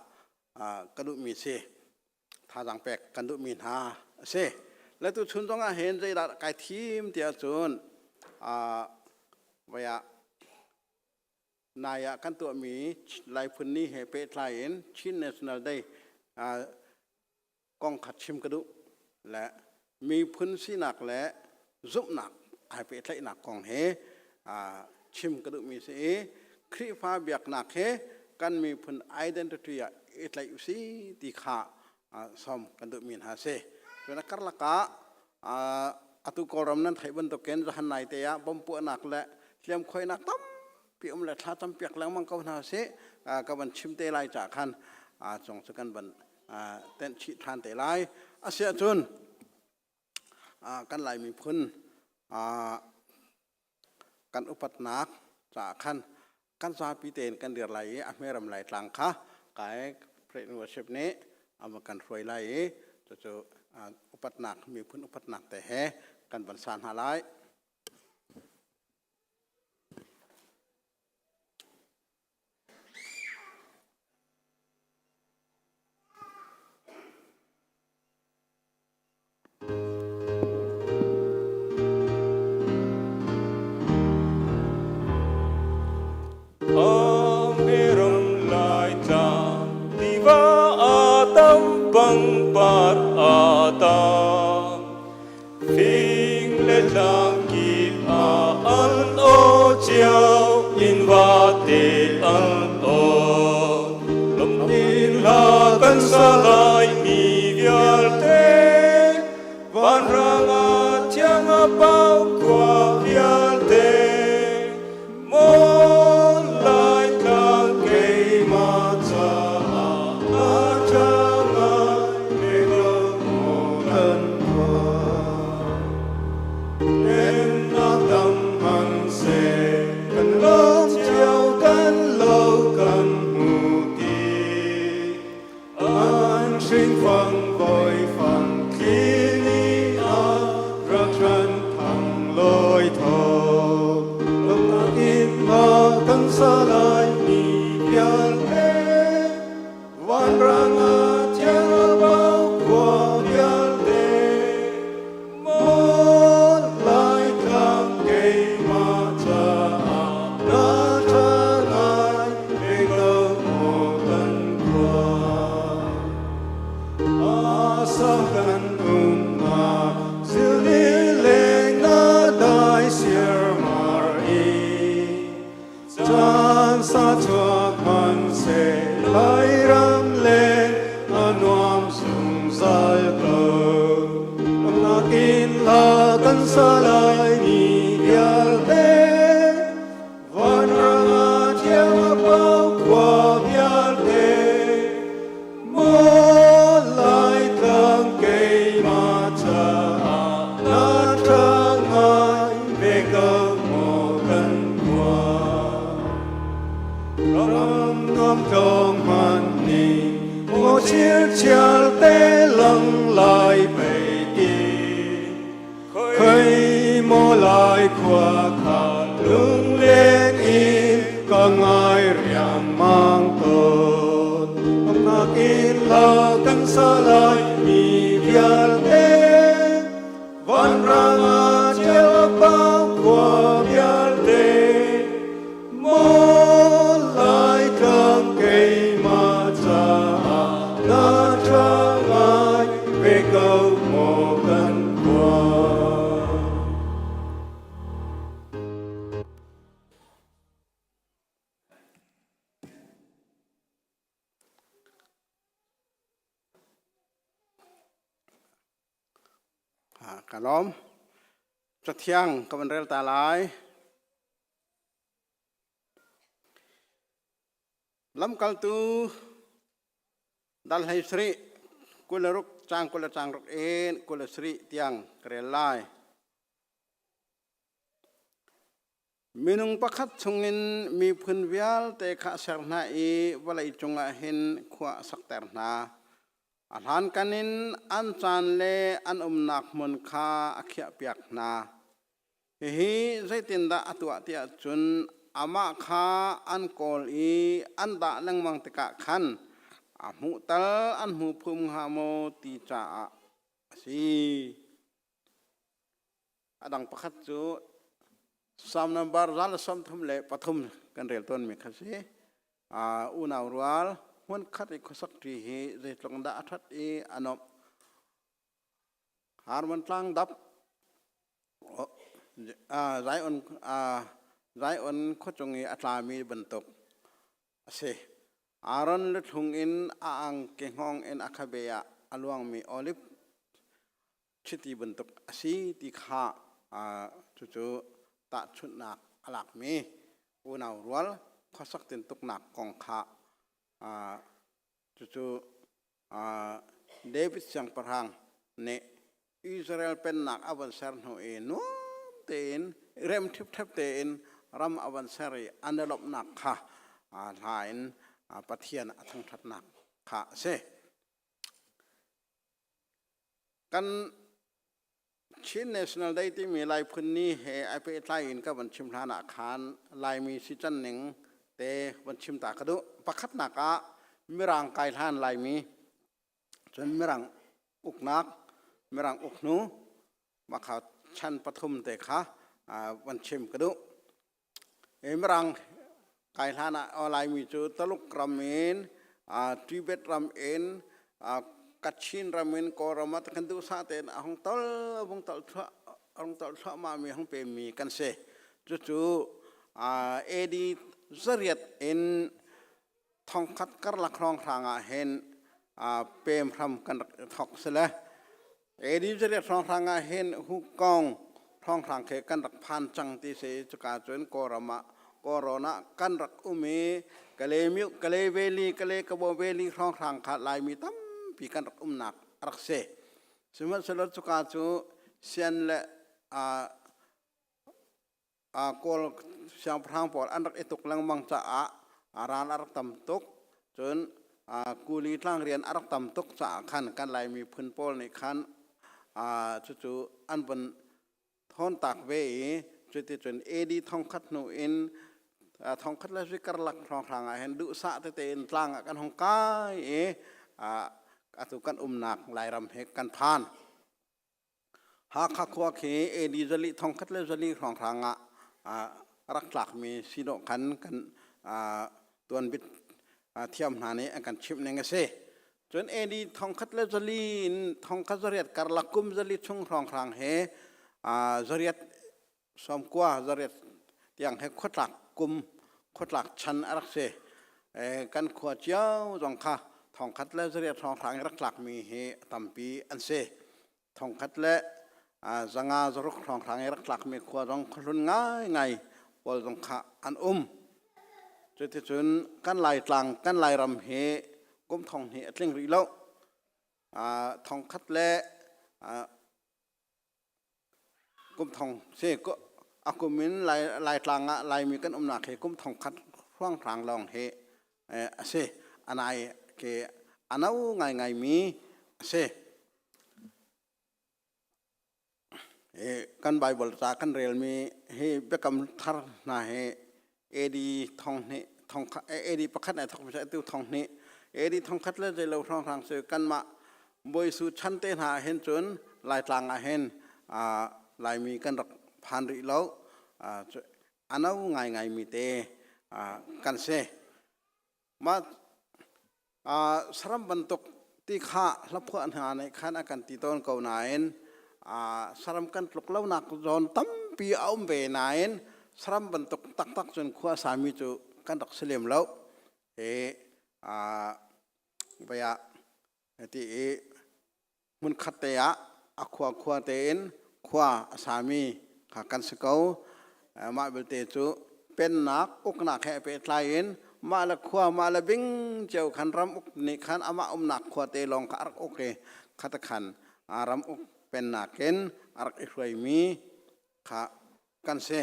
ka duhmi si thazaang pek kan duhmi hna a si le tu chun zong ah hin zeidah kai thim tiah cun voi ah Nai ah kan tuahmi Lai Phun Ni he pehtlai in Chin National Day kong kha chim ka duh le miphun sinak le zumhnak ai pehtlaihnak kong he chim ka duhmi si i Khrihfa biaknak he kan miphun identity ah i tlaih usih ti kha sawm kan duhmi hna si. Cun a karlak ah atu Kawlram nan theih bantukin zahan nai te ah bom puahnak le hliamkhuainak tampi um le thla campiak lengmang ko hna sih ka van chim te lai cah khan cung cu kan van tenh chih ṭhan te lai. Asiahcun kan Lai miphun kan upatnak caah khan kan zapi tein kan dir lai i a hmeram lai tlang kha kai President Worship nih a kan hruai lai i cucu upatnak miphun upatnak te he kan van sa hna lai. Amiram Laitlang tiva a tam pangpar a tam fing le tlang kip ah an aw cio in vate an aw lomtin hla kan sa lai mi vialte vanrang ah thiang a pau khua vialte maw Laitlang keimah caah a ṭha ngai ve lo maw kan khua Pennak dam hmanhseh kan lawm cio kan lo kan hmu ti. An hringfang voifang thlili ah rak hran thang lawi thawk. Lawmhnak in ma kan sa lai mi vialte vanrang ah thiang a bau khua vialte. Maw Laitlang keimah caah na ṭha ngai ve ko maw kan khua. Asa kan umnak zilni leng na dai siarmar i caan maw kan khua. Ram nuam tlawng hman ning maw chialchial te lang lai pei ti. Khoi maw lai khua kha lunglen in ka ngai riangmang tawn. Ngak in la kan sa lai mi vialte vanrang ah ṭial pang khua vialte maw Laitlang keimah caah na ṭha ngai ve ko maw kan khua. Ka lawm. Cathiang ka van rel ta lai. Lamkaltu dal hlei sarih 26 cang 20 le cang ruk in 27 tiang ka rel lai. Minung pakhat chungin miphun vialte kha a ser hna i vawlei cungah hin khua a sakter hna. A hlankan in an caan le an umnak hmun kha a khiahpiak hna. Hihi zeitindah a tuah tiah cun amah kha an kawl i an dah lengmang tikah khan a hmuh tal an hmu phum hnga maw ti caah a si. A dang pakhat cu Psalm number 133 kan rel tawnmi kha si. Unau rual hmunkhat i khuasak ṭi hi zeitluk dah a ṭhat i a nuamh. Harmon tlang dap Zion khuachung i a tlami bantuk a si. Aaron luthlung in a angki hngawng in a khabe ah a luangmi oliv chiti bantuk a si ti kha cucu tahchunhnak a lakmi unau rual khuasak tintuknak kong kha cucu David siangpahrang nih Israel pennak a van ser hnu i nuam tein rem ṭhipṭhep tein ram a van ser i an i lawmhnak kha hla in Pathian a thangṭhatnak kha a si. Kan Chin National Day timi Lai phun ni he ai pehtlai in ka van chim hlan ah khan Laimi si can ning te van chim ta ka duh. Pakhatnak ah Mirang kai hlan Laimi cun Mirang uknak Mirang uk hnu makha chan pathum te kha van chim ka duh. Mirang kai hlan ah Laimi cu Taluk ram in Tibet ram in Kachin ram in Kawlram ah kan duhsah tein a hung tol vung tol thluah hung tol thluahmah mi hung pemmi kan si. Cucu AD zariat in thongkhat karlak hrawnghrang ah hin pem hram kan rak thok si le AD zariat hrawnghrang ah hin Hukong hrawnghrang khi kan rak phan cang ti si cuka cun Kawlram ah Kawlrawn ah kan rak um i Kale Kale Valley Kale Kabo Valley hrawnghrang kha Laimi tampi kan rak umnak a rak si sihmanhsehlaw cuka cu sian le Kawl siangpahrang pawl an rak i tuk lengmang caah ral a rak tam tuk. Cun kuli tlangrian a rak tam tuk caah khan kan Lai miphun pawl nih khan cucu an vun thawntak ve i cuticun AD thongkhat hnu in thongkhat le sui karlak hrawnghrang ah hin duhsah tete in tlang ah kan hung kai i atu kan umnak Lairam he kan phan. Hakha khua khi AD zali thongkhat le zali hrawnghrang ah rak tlakmi si dawh khan kan tuanbit thiam hna nih an kan chimh ning a si. Cun AD thongkhat le zali in thongkhat zariat karlak kum zali chung hrawnghrang he zariat sawmkua zariat tiang he khuatlak kum khuatlak chan a rak si. Kan khua cio zong kha thongkhat le zariat hrawnghrang i rak tlakmi hi tampi an si. Thongkhat le zanga zaruk hrawnghrang i rak tlakmi khua zong khuahlun ngaingai pawl zong kha an um. Cuticun kan Laitlang, kan Lairam hi kum thong hnih a tling rih lo. Thongkhat le kum thong si. A kum in Laitlang ah Laimi kan umnak hi kum 1000 hrawnghrang lawng hi a si. Anai ke ano ngaingaimi a si. Kan Bible ca kan relmi hi biakam thar hna hi AD 2000 AD pakhat ai thok atu 2000 AD 1000 le zeilo hrawnghrang cu kanmah Bawisu chan te hna ah hin cun Laitlang ah hin Laimi kan rak phan rih lo ano ngaingai mi te kan si. Mah saram bantuk ti kha hlaphuah hna nih khan a kan ti tawn ko nain saram kan tluk lonak zawn tampi a um ve nain saram bantuk taktak cun khua sami cu kan rak si lem lo. Hi vei ah ti i hmunkhat te ah a khua khua tein khua a sami kha kan si ko. Mah belte cu pennak uknak he pehtlai in mah le khua mah le bing cio khan ram uk nih khan amah umnak khua te lawng kha a rak uk i khata khan ram uk pennak in a rak i hruaimi kha kan si.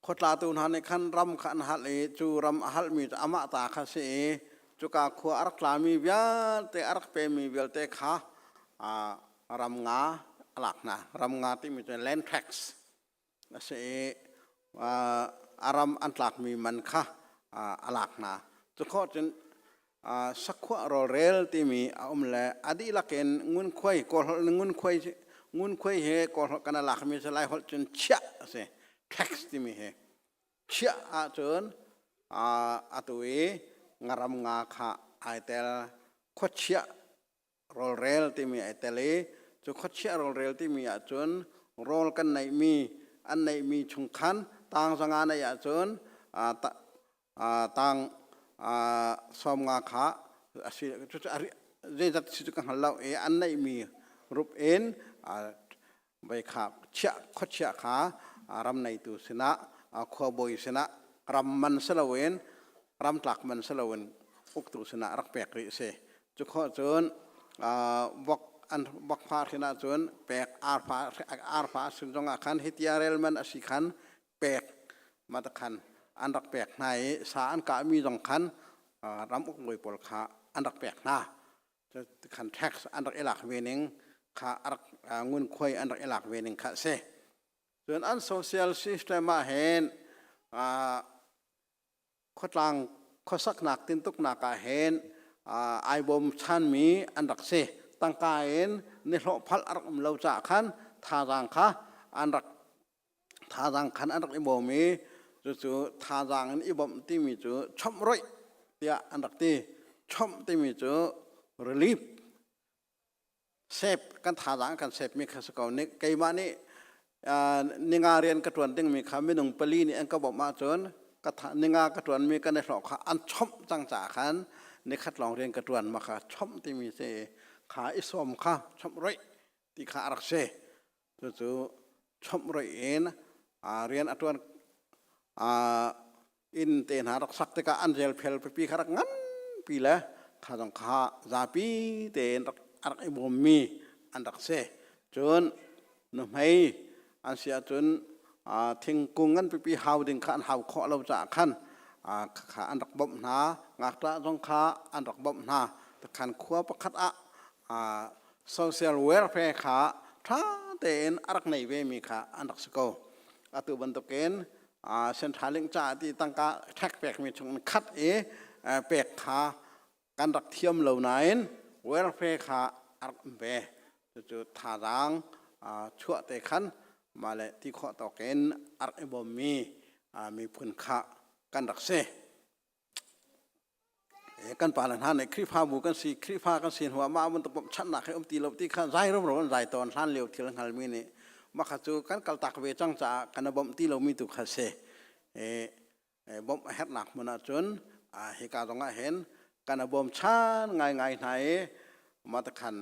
Khuatlatu hna nih khan ram kha an halh i cu ram a halhmi cu amah ta kha a si i cuka khua a rak tlami vialte a rak pemi vialte kha ram nga a lak hna. Ram nga timi cu land tax a si i a ram an tlakmi man kha a lak hna. Cu khawh cun sakhuah rawlrel timi a um le a dihlak in ngunkhuai kawlholh in ngunkhuai ngunkhuai he kawlholh kan lakmi cu laiholh cun chiah a si tax timi hi chiah ahcun atu i ngaram nga kha ai tel khuachiah rawlrel timi ai tel i cu khuachiah rawlrel timi ahcun rawl kan neihmi an neihmi chung khan tang zanga neih ahcun tang 50 kha a si cucu zeizat si cu ka hngal lo i an neihmi rup in vei kha chiah khuachiah kha ram neitu sinah khuabawi sinah ram man si loin ram tlak man si loin uktu sinah rak pek rih si cu khawh cun vok an vok fa hrin ahcun pek arfa arfa sin zongah khan hitia rel man a si khan pek ma ta khan an rak pek hna i sa an kahmi zong khan ram ukbawi pawl kha an rak pek hna khan tax an rak i lak ve ning kha rak ngunkhuai an rak i lak ve ning kha a si cun an social system ah hin khuatlang khuasaknak tintuknak ah hin ai bawm chanmi an rak si tangka in nihlawh phalh a rak um lo caah khan thazaang kha an rak thazaang khan an rak i bawm i cucu thazaang in i bawmh timi cu chomh roih tiah an rak ti chomh timi cu relief sep kan thazaang kan sep mi kha si ko ni keimah nih ninga rian ka tuan dingmi kha minung pali nih an ka bawmh ahcun ka ninga ka tuanmi kan i hlawh kha an chomh cang caah khan nikhat lawng rian ka tuan ma kha chomh timi si kha i sawm kha chomh roih ti kha a rak si Cucu chomh roih in rian a ṭuan inn te hna rak sak tikah an relphel pipi kha rak nganpi le kha zong kha zapi tein rak a rak i bawmmi an rak si. Cun nuhmei an si ahcun thingkung ngan pipi hau ding kha an hau khawh lo caah khan kha an rak bawmh hna. Ngakṭah zong kha an rak bawmh hna. Khan khua pakhat ah social welfare kha ṭha tein a rak nei vemi kha an rak si ko. Atu bantukin Centralink caah ti tangka ṭhek pekmi chung in khat i pek kha kan rak thiam lo nain welfare kha a rak um ve. Cucu thazaang chuah te khan mah le ti khawh tawk in a rak i bawmmi miphun kha kan rak si. Kan pa le hna nih Khrihfabu kan si Khrihfa kan si hnuah mah bantuk bawmhchanhnak hi um ti lo ti kha zai rumro an zai tawn hlan lio thil hngalmi nih mah kha cu kan kaltak ve cang caah kan i bawmh ti lomi tu kha si bawmh a herhnak hmun ahcun hika zong ah hin kan i bawmchan ngaingai hna i mah takhan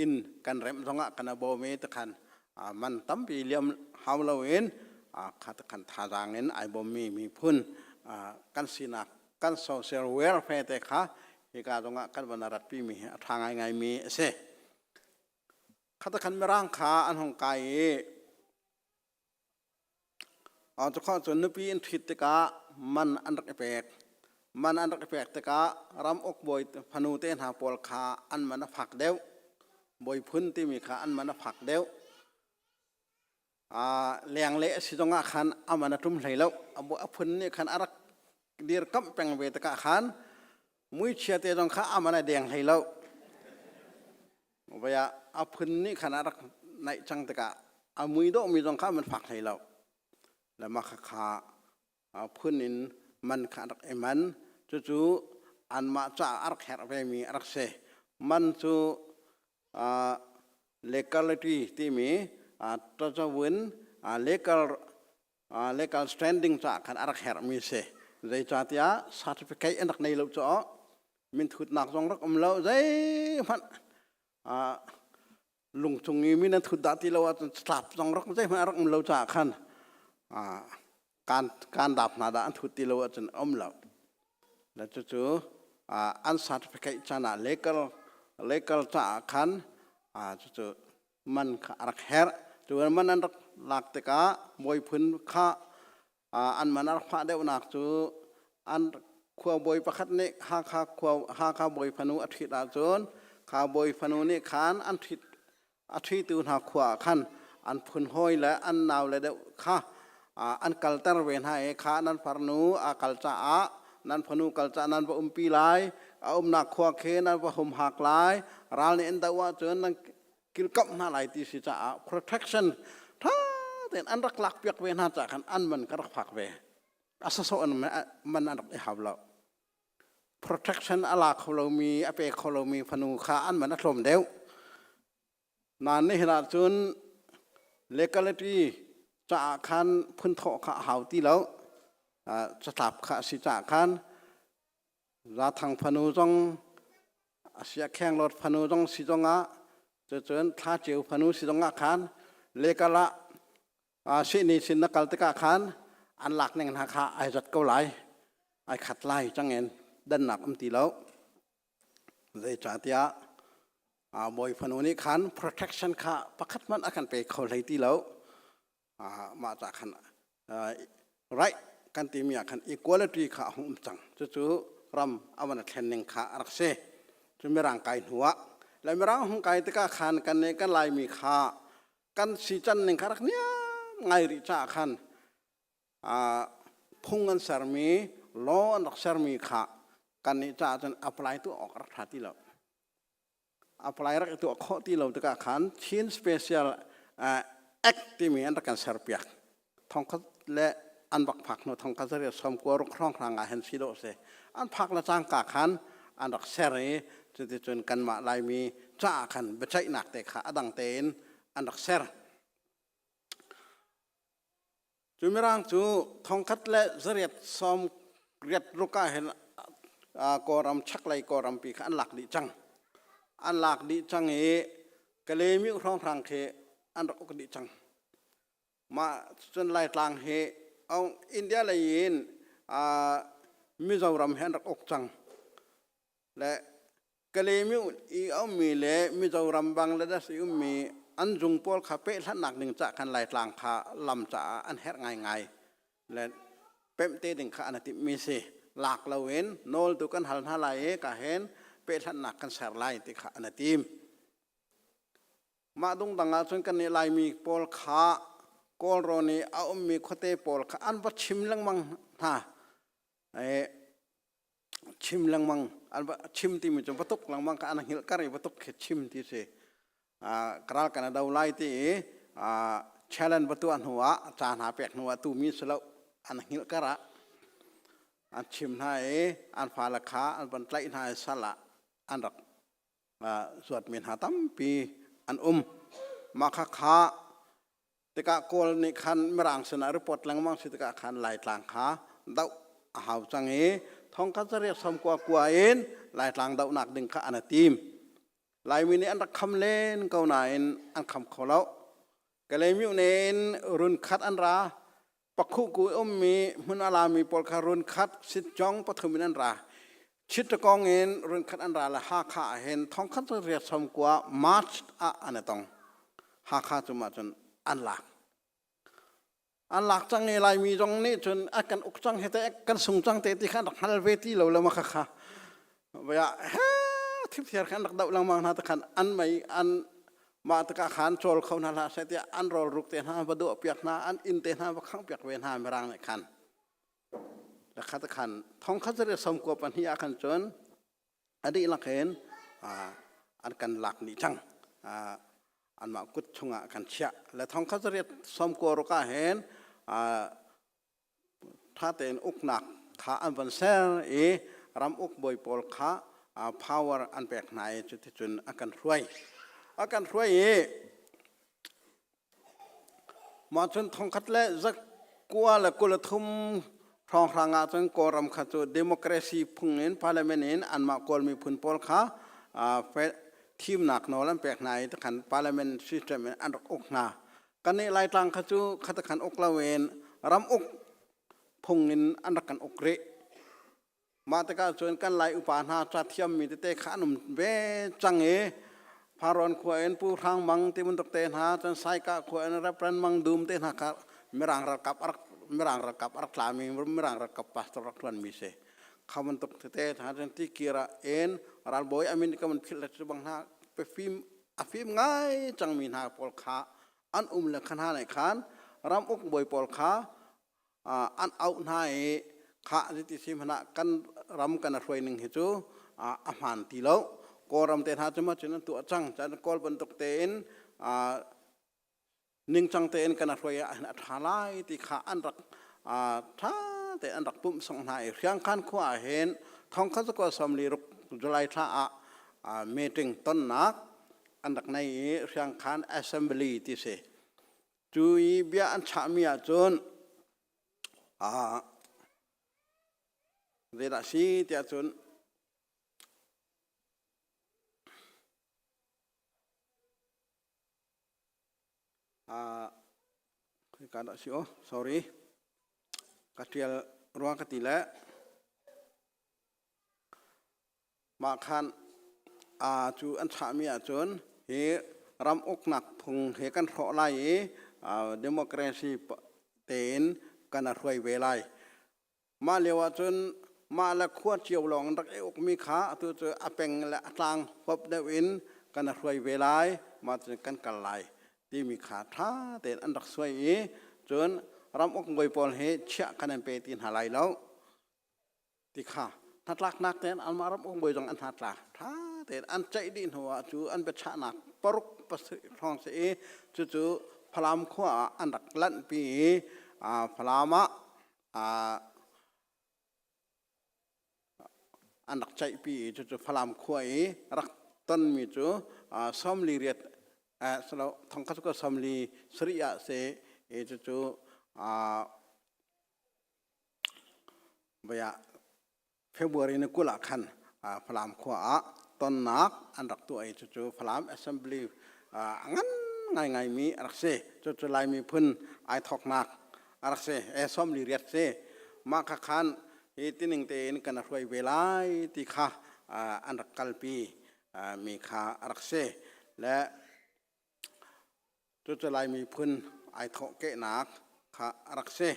inn kan remh zongah kan i bawm i takhan man tampi liam hau loin kha takhan thazaang in ai bawmmi miphun kan sinak kan social welfare te kha hika zongah kan van ratpi mi hi a ṭha ngaingai mi a si. Khatakhan Mirang kha an hung kai i Cukhawh cun nupi in ṭhit tikah man an rak i pek. Man an rak i pek tikah ram uk bawi fanu te hna pawl kha an man a fak deuh. Bawi phun timi kha an man a fak deuh. Lengle a si zongah khan a man a ṭum hlei lo. A phun nih khan a rak dirkamh peng ve tikah khan muichia te zong kha a man a deng hlei lo. Vai ah a phun nih khan a rak naih cang tikah a mui dawhmi zong kha a man fak hlei lo. Le mah khakha phun in man kha a rak i man. Cucu anmah caah a rak herh vemi a rak si. Man cu legality timi tazawin legal legal standing caah khan a rak herhmi si. Zeicahtiah certificate an rak nei lo caah minthutnak zong rak um lo zeihmanh lungchung i min an thut dah ti lo ahcun tlap zong rak zeihmanh a rak um lo caah khan kan kan dap hna dah an thut ti lo ahcun um lo. Le cucu an certificate chan ah legal legal caah khan cucu man kha a rak herh. Cu man an rak lak tikah bawiphun kha an man a rak fah deuhnak cu an khuabawi pakhat nih Hakha khua Hakha bawi fanu a ṭhit ahcun kha bawi fanu nih khan an ṭhit a ṭhitu hna khua ah khan an phun hawi le an nau le deuh kha an kalter ve hna i kha nan farnu a kal caah nan fanu kal caah nan va umpi lai a umnak khua khi nan va humhak lai ral nih an doh ahcun nan kilkamh hna lai ti si caah protection ṭha tein an rak lak piak ve hna caah khan an man ka rak fak ve a sasawh an man an rak i hau lo protection a la kho lomi a pe kho lomi fanu kha an man a tlawm deuh nain nihin ah cun legality caah khan phunthawh kha a hau ti lo catlap kha a si caah khan Zathang fanu zong a sia khenglawt fanu zong si zongah cucun thla ceu fanu si zongah khan lekal ah sihni sin na kal tikah khan an lak ning hna kha ai zat ko lai ai khat lai changin dannak um ti lo zeicahtiah bawi fanu nih khan protection kha pakhat hmanh a kan pe kho hlei ti lo mah ca khan right kan timi ah khan equality kha a hung um cang cucu ram a van a thlen ning kha a rak si cu mirang kai hnu ah le mirang hung kai tikah khan kan nih kan laimi kha kan si can ning kha rak niam ngai rih caah khan phung an sermi law an rak sermi kha kan nih caah cun apply tu awk rak tha ti lo apply rak i tuah khawh ti lo tikah khan Chin Special Act timi an rak kan serpiak thongkhat le an rak phak hnu thongkhat zariat sawmkua ruk hrawnghrang ah hin si dawh si an phak le cangka khan an rak ser i cuticun kanmah Laimi caah khan biaceihnak te kha a dang tein an rak ser Cu Mirang cu thongkhat le zariat sawm riat ruk ah hin Kawlram chaklei Kawlrampi kha an lak dih cang. An lak dih cang i Kalaymyo hrawnghrang khi an rak uk dih cang. Mah cun Laitlang hi India lei in Mizoram hi an rak uk cang. Le Kalaymyo i a ummi le Mizoram Bangladesh i ummi an zung pawl kha pehhlannak ding cah khan Laitlang kha lam caah an herh ngaingai le pemh te ding kha an i timhmi si lak loin nawl tu kan hal hna lai i ka hen pehhlannak kan ser lai ti kha an i tim. Mah dungdang ahcun kan nih Laimi pawl kha Kawlrawn i a ummi khuate pawl kha an va chim lengmang hna. Chim lengmang an va chim timi cu va tuk lengmang kha an hngilh kar i va tuk khi chim ti si ral kan do lai ti i challenge va tuah hnu ah ca hna pek hnu ah tumi si lo an hngilh kar ah an chim hna i an fale kha an van tlaih hna i sal ah an rak zuatmi hna tampi an um mah kha kha Tikah Kawl nih khan Mirang sinah report lengmang si tikah khan Laitlang kha doh a hau cang i thongkhat zariat sawmkua kua in Laitlang dohnak ding kha an i tim. Laimi nih an rak kham len ko nain an kham kho lo. Kalaymyo in run khat an ra. Pakhuku i ummi hmun a lami pawl kha run khat sitjong pathum in an ra. Chittagong in run khat an ra le Hakha ah hin thongkhat riat sawmkua March ah an i tong. Hakha cu mah cun an lak. An lak cang i Laimi zong nih cun a kan uk cang hi te kan sung cang te ti kha an rak hngal ve ti lo le ma kha kha vaya he thipthiar khan rak doh lengmang hna te khan an mei an mah tikah khan cawl kho hna hlah seh tiah an rawl ruk te hna va duah piak hna an inn te hna va khangh piak ve hna mirang nih khan le kha te khan thong khat zari som ko pahnih ah khan cun a dihlak in an kan lak dih cang. Anmah kut chungah kan chiah. Le thong khat zariat som ko ruk ah hin ṭha tein uknak kha an van ser i ram uk bawi pawl kha power an pek hna i cuticun a kan hruai. A kan hruai i Mah cun thongkhat le 923 hrawnghrang ah cun Kawlram kha cu democracy phung in parliament in anmah Kawl miphun pawl kha thimnak nawl an pek hna i tikhan parliament system in an rak uk hna. Kannih Laitlang kha cu khatakhan uk loin ram uk phung in an rak kan uk rih. Mah tikah cun kan Lai upa hna ca thiammi tete kha an um ve cang i Pharon khua in Pu Hrang Mang ti bantuk te hna, cun Saikah khua in Reverend Mang Dum te hna kha Mirang ralkap a rak Mirang ralkap a rak tlami Mirang ralkap pastor rak ṭuanmi si. Kha bantuk tete hna cun tikir ah in ralbawi amin ka man philh le cu bang hna pefim a fim ngai cangmi hna pawl kha an um le kha hna nih khan ram uk bawi pawl kha an auh hna i khah ti si hmanh ah kan ram kan hruai ning hi cu a hmaan ti lo. Kawlram te hna cu ma cun an tuah cang. Cun Kawl bantuk tein ningcang tein kan hruai ah hin a ṭha lai ti kha an rak ṭha tein an rak pumh song hna i Hriangkhan khua ah hin thongkhat zakua sawmli ruk July thla ah meeting tonnak an rak nei i Hriangkhan Assembly ti si. Cu i bia an chahmi ahcun zeidah a si tiah cun hika dah si aw sorry ka ṭial rua ka ti le Mah khan aa cu an chahmi ahcun hi ram uknak phung he kan hrawh lai i democracy tein kan hruai ve lai. Mah lio ahcun mah le khua cio lawng in rak i ukmi kha atu cu a peng le a tlang huap deuh in kan hruai ve lai, mah cun kan kal lai timi kha ṭha tein an rak suai i cun ram uk bawi pawl hi chiah kan in pe ti hna lai lo. Ti kha hnatlaknak tein anmah ram uk bawi zong an hnatlak. Ṭha tein an ceih dih hnu ah cu an biachahnak paruk pasarih hrawng si i cucu Falam khua ah an rak lanhpi i Falam ah an rak ceihpi i cucu Falam khua i rak tonmi cu sawmli riat thongkhat cu sawmli sarih ah si i cucu Voi ah February ni 20 ah khan Falam khua ah tonnak an rak tuah i cucu Falam Assembly a ngan ngaingaimi a rak si. Cucu Lai miphun ai thawknak a rak si. E sawmli riat si. Mah kha khan hi tining tein kan hruai ve lai ti kha an rak kalpi mi kha a rak si. Le Cucu Lai miphun ai thawhkehnak kha a rak si.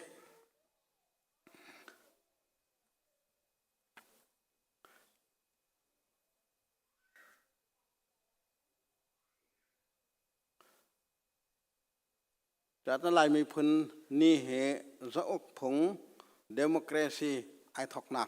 Catan Lai miphun ni hi zauk phung democracy ai thawknak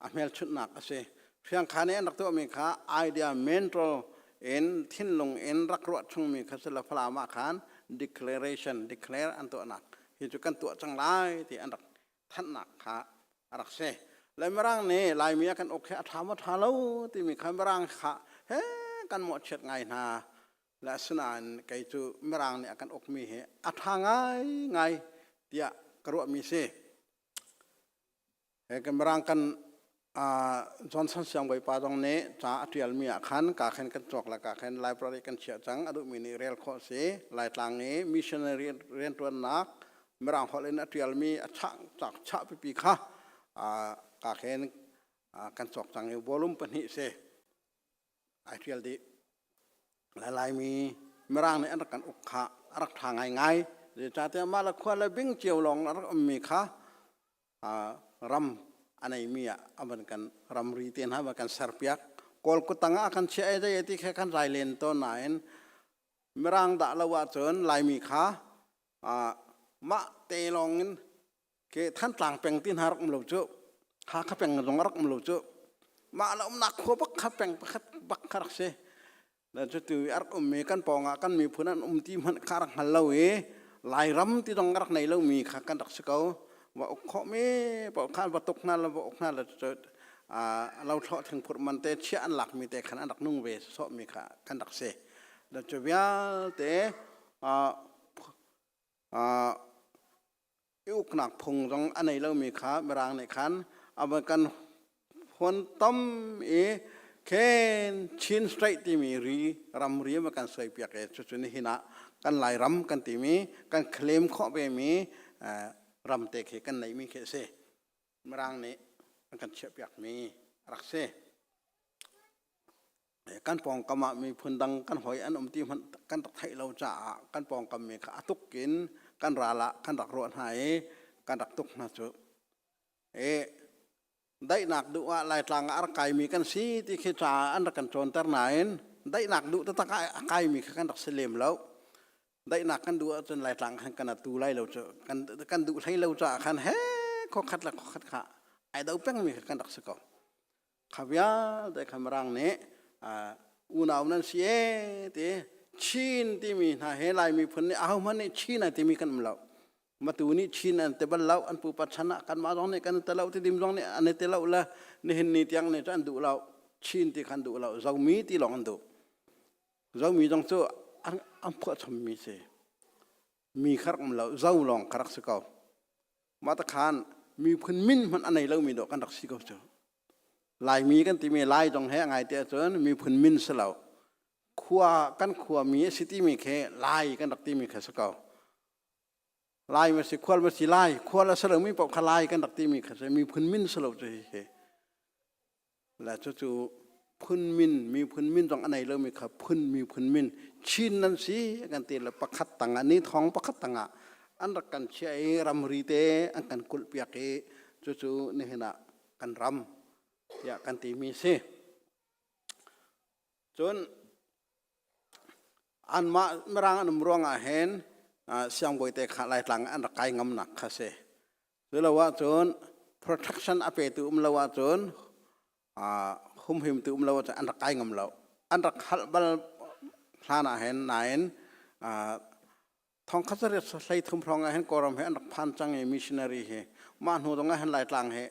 a hmelchunhnak a si. Hriangkhan i an rak tuahmi kha idea mental in thinlung in rak ruah chungmi kha si le Falam ah khan declaration declare an tuahnak hi cu kan tuah cang lai ti an rak thanhnak kha a rak si. Le Mirang nih Laimi a kan uk hi a ṭha maw ṭha lo timi kha Mirang kha he kan mawhchiat ngai hna. Le asinain kei cu Mirang nih a kan ukmi hi a ṭha ngaingai tiah ka ruahmi si. Mirang kan Johnson siangbawipa zong nih ca a ṭialmi ah khan ka khen kan cawk le ka khen library kan chiah cang. A duhmi nih rel khawh si. Laitlang i missionary rianṭuannak Mirang holh in a ṭialmi a chah chah pipi kha ka khen kan cawk cang i volume pahnih si. Ai ṭial dih. Laimi Mirang nih an rak kan uk kha a rak ṭha ngaingai. Zeicahtiah mah le khua le bing cio lawng a rak ummi kha ram a neimi ah a van kan ramri te hna van kan serpiak. Kawl kuttang ah a kan chiah e zei ti kha kan rai len tawn nain Mirang dah lo ahcun Laimi kha mah te lawng in ke Thantlang peng ti hna rak um lo cu Hakha peng zong rak um lo cu mah le umnak khua bak kha peng pakhat bak kha rak si. Le cutu i a rak ummi kan pawngah kan miphun an um ti hmanh kha rak hngal lo i Lairam ti zong rak nei lomi kha kan rak si ko. Va uk khawhmi paoh kha va tuk hna le va uk hna le cu lo thlawh thingphurh man te chiah an lakmi te khan an rak nung ve sawhmi kha kan rak si. Le cu vialte i uknak phung zong a nei lomi kha Mirang nih khan a van kan huan tom i khen Chin State timi ri ramri a kan suaipiak i cucu nihin ah kan Lairam kan timi kan claim khawh vemi ram te khi kan neihmi khi a si. Mirang nih an kan chiahpiakmi a rak si. Kan pawngkam ah miphun dang kan hawi an um ti hmanh kan rak theih lo caah kan pawngkam mi kha a tuk in kan ral ah kan rak ruah hna i kan rak tuk hna cu. E daihnak duh ah Laitlang ah a rak kaimi kan si ti khi ca an rak kan cawnter nain daihnak duh taktak ah a kaimi kha kan rak si lem lo. Daihnak kan duh ahcun Laitlang khan kan atu lai lo cu. Kan, kan duh hlei lo caah khan he khuakhat le khuakhat kha ai do pengmi kha kan rak si ko. Kha vialte kha Mirang nih unau nan si ee ti Chin timi hna he Lai miphun nih ahohmanh nih Chin ai timi kan um lo. Matu nih Chin an ti bal lo, an pupa chan ah kanmah zong nih kan ti lo, Tidim zong nih an i ti lo le nihin ni tiang nih cu an duh lo. Chin ti kha an duh lo, Zomi ti lawng an duh. Zomi zong cu an, an phuahchommi si. Mi kha rak um lo, Zo lawng kha rak si ko. Mah ta khan miphun min hmanh a nei lomi dawh kan rak si ko cu. Laimi kan timi Lai zong he a ngai te ahcun miphun min si lo. Khua kan khua mi a si timi khi Lai kan rak timi kha si ko. Lai ma si khual ma si Lai khual a si lomi paoh kha Lai kan rak timi kha si miphun min si lo cu hi. Le cucu phun min miphun min zong a nei lomi kha phun miphun min Chin nan si kan ti le pakhat tangah ni thong pakhat tangah an rak kan chiah i ramri te an kan kulh piak i cucu nihin ah kan ram tiah kan timi si. Cun anmah Mirang an um ruangah hin siangbawi te kha Laitlang an rak kai ngamnak kha si. Cu lo ahcun protection a petu um lo ahcun humhimtu um lo ahcun an rak kai ngam lo. An rak halh bal hlan ah hin nain thongkhat zariat 33 hrawng ah hin Kawlram hi an rak phan cang i missionary hi mah hnu zong ah hin Laitlang hi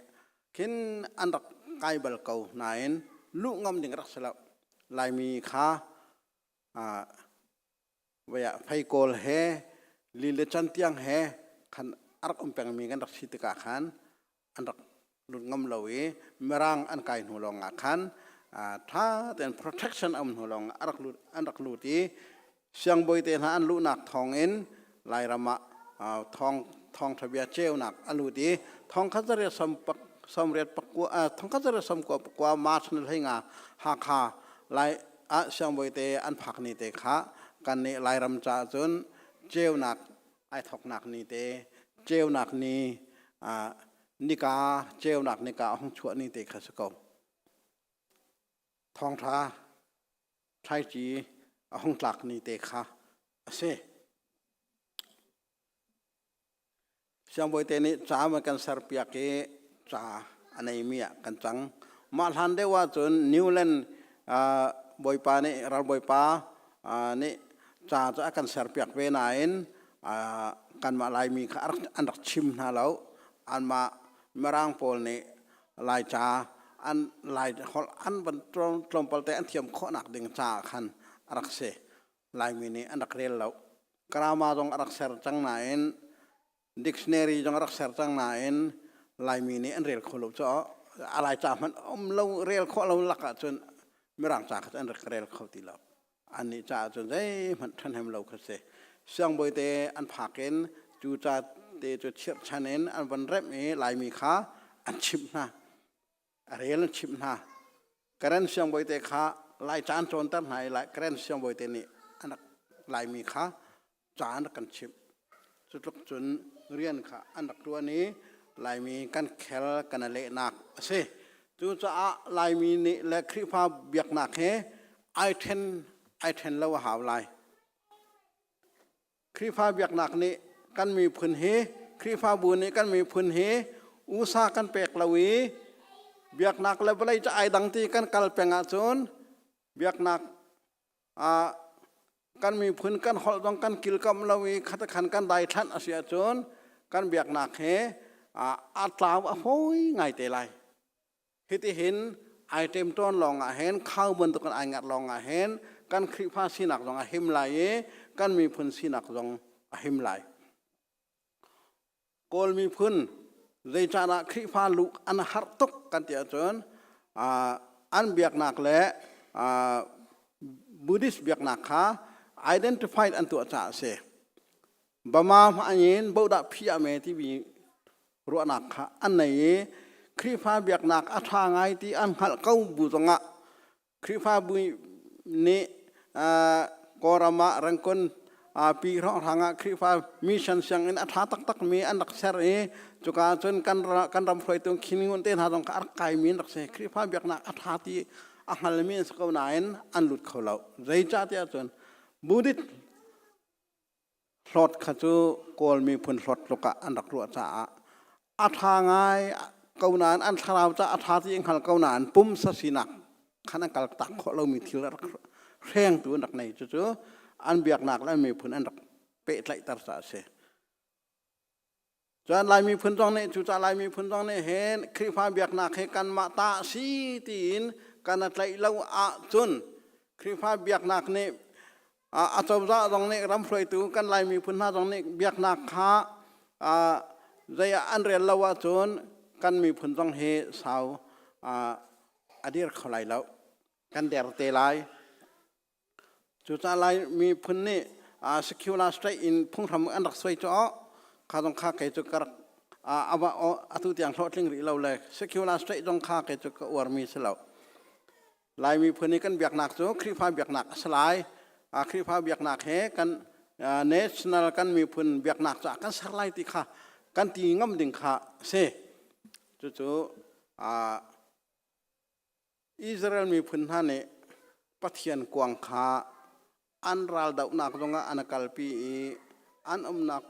khin an rak kai bal ko nain luh ngam ding rak si lo. Laimi kha Vei ah feikawl he li le cantiang he khan a rak um pengmi kan rak si tikah khan an rak lut ngam lo i Mirang an kai hnu lawng ah khan ṭha tein protection a um hnu lawng ah a rak lut an rak lut i siangbawi te hna an luhnak thawngin Lairam ah thawng thawngṭha bia ceunak a lut i thongkhat zariat sam sawmriat pakua thongkhat zariat sawmkua pakua March ni 15 Hakha Lai ah siangbawi te an phak ni te kha kan nih Lairam caah cun ceunak ai thoknak ni te ceunak ni nika ceunak nika a hung chuah ni te kha si ko. Thawngṭha thlaici a hung tlak ni te kha a si. Siangbawi te nih ca man kan serpiak i ca a neimi ah kan cang. Mah hlan deuh ahcun Newland bawipa nih ralbawipa nih ca cu a kan serpiak ve nain kanmah Laimi kha an rak chim hna lo. Anmah Mirang pawl nih Laica an Lai holh an van tlawmpal te an thiam khawhnak ding caah khan a rak si. Laimi nih an rak rel lo. Grammar zong a rak ser cang nain dictionary zong a rak ser cang nain Laimi nih an rel kho lo cu a Laica hmanh um lo rel khawh lo lak ahcun Mirang ca kha an rak rel kho ti lo. Annih caah cun zeihmanh ṭhahnem lo kha si. Siangbawi te an phak in cu ca te cu chirhchan in an van remh i Laimi kha an chimh hna. A rel an chimh hna. Karen siangbawi te kha Laica an cawnter hna i Karen siangbawi te nih an rak Laimi kha ca an rak kan chimh. Cu tluk cun rian kha an rak ṭuan i Laimi kan khel kan i lehnak a si. Cucaah Laimi nih le Khrihfa biaknak he ai ṭhen ai ṭhen lo a hau lai. Khrihfa biaknak nih kan miphun hi Khrihfabu nih kan miphun hi usa kan pek lo i biaknak le vawlei cu ai dang ti kan kal peng ahcun biaknak ah kan miphun kan holh zong kan kilkamh lo i khatakhan kan daithlanh a si ahcun kan biaknak he a tlau a fawi ngai te lai. Hitihin ai ṭemṭawn lawng ah hin khau bantukin ai ngat lawng ah hin kan Khrihfa sinak zong a him lai i kan miphun sinak zong a him lai. Kawl miphun zeicahdah Khrihfa luh an harh tuk kan ti ahcun an biaknak le Buddhist biaknak kha identified an tuah caah a si. Bama hmang in bodah phiah me timi ruahnak kha an nei i Khrihfa biaknak a ṭha ngai ti an hngalh ko bu zongah Khrihfabu nih Kawlram ah Rangoon pi hrawnghrang ah Khrihfa mission sianginn a ṭha taktakmi an rak ser i cuka cun kan kan ram hruaitu Khin Ngunt te hna zong kha a rak kaimi an rak si. Khrihfa biaknak a ṭha ti a hngalmi an si ko nain an lut kho lo. Zeicahtiah cun Buddhist hlawt kha cu Kawl miphun hlawt tluk ah an rak ruah caah a ṭha ngai ko nain an thlarau ca a ṭha ti an hngal ko nain pumsa sinak khan an kal tak khawh lomi thil a rak hrengtu an rak nei cucu an biaknak le an miphun an rak pehtlaihter caah a si. Cun Lai miphun zong nih cucaah Lai miphun zong nih hin Khrihfa biaknak hi kanmah ta a si tiin kan a tlaih lo ahcun Khrihfa biaknak nih a cozah zong nih ram hruaitu kan Lai miphun hna zong nih biaknak kha zei ah an rel lo ahcun kan miphun zong hi sau a dir kho lai lo kan der te lai. Cucaah Lai miphun nih secular state in phunghram an rak suai cu kha zong kha kei cu ka rak ava atu tiang hlawhtling rih lo le secular state zong kha kei cu ka uarmi si lo. Lai miphun i kan biaknak cu Khrihfa biaknak a si lai. Khrihfa biaknak he kan national kan miphun biaknak caah kan ser lai ti kha kan ti ngam ding kha a si. Cucu Israel miphun hna nih Pathian kuang kha an raldohnak zongah an kalpi i an umnak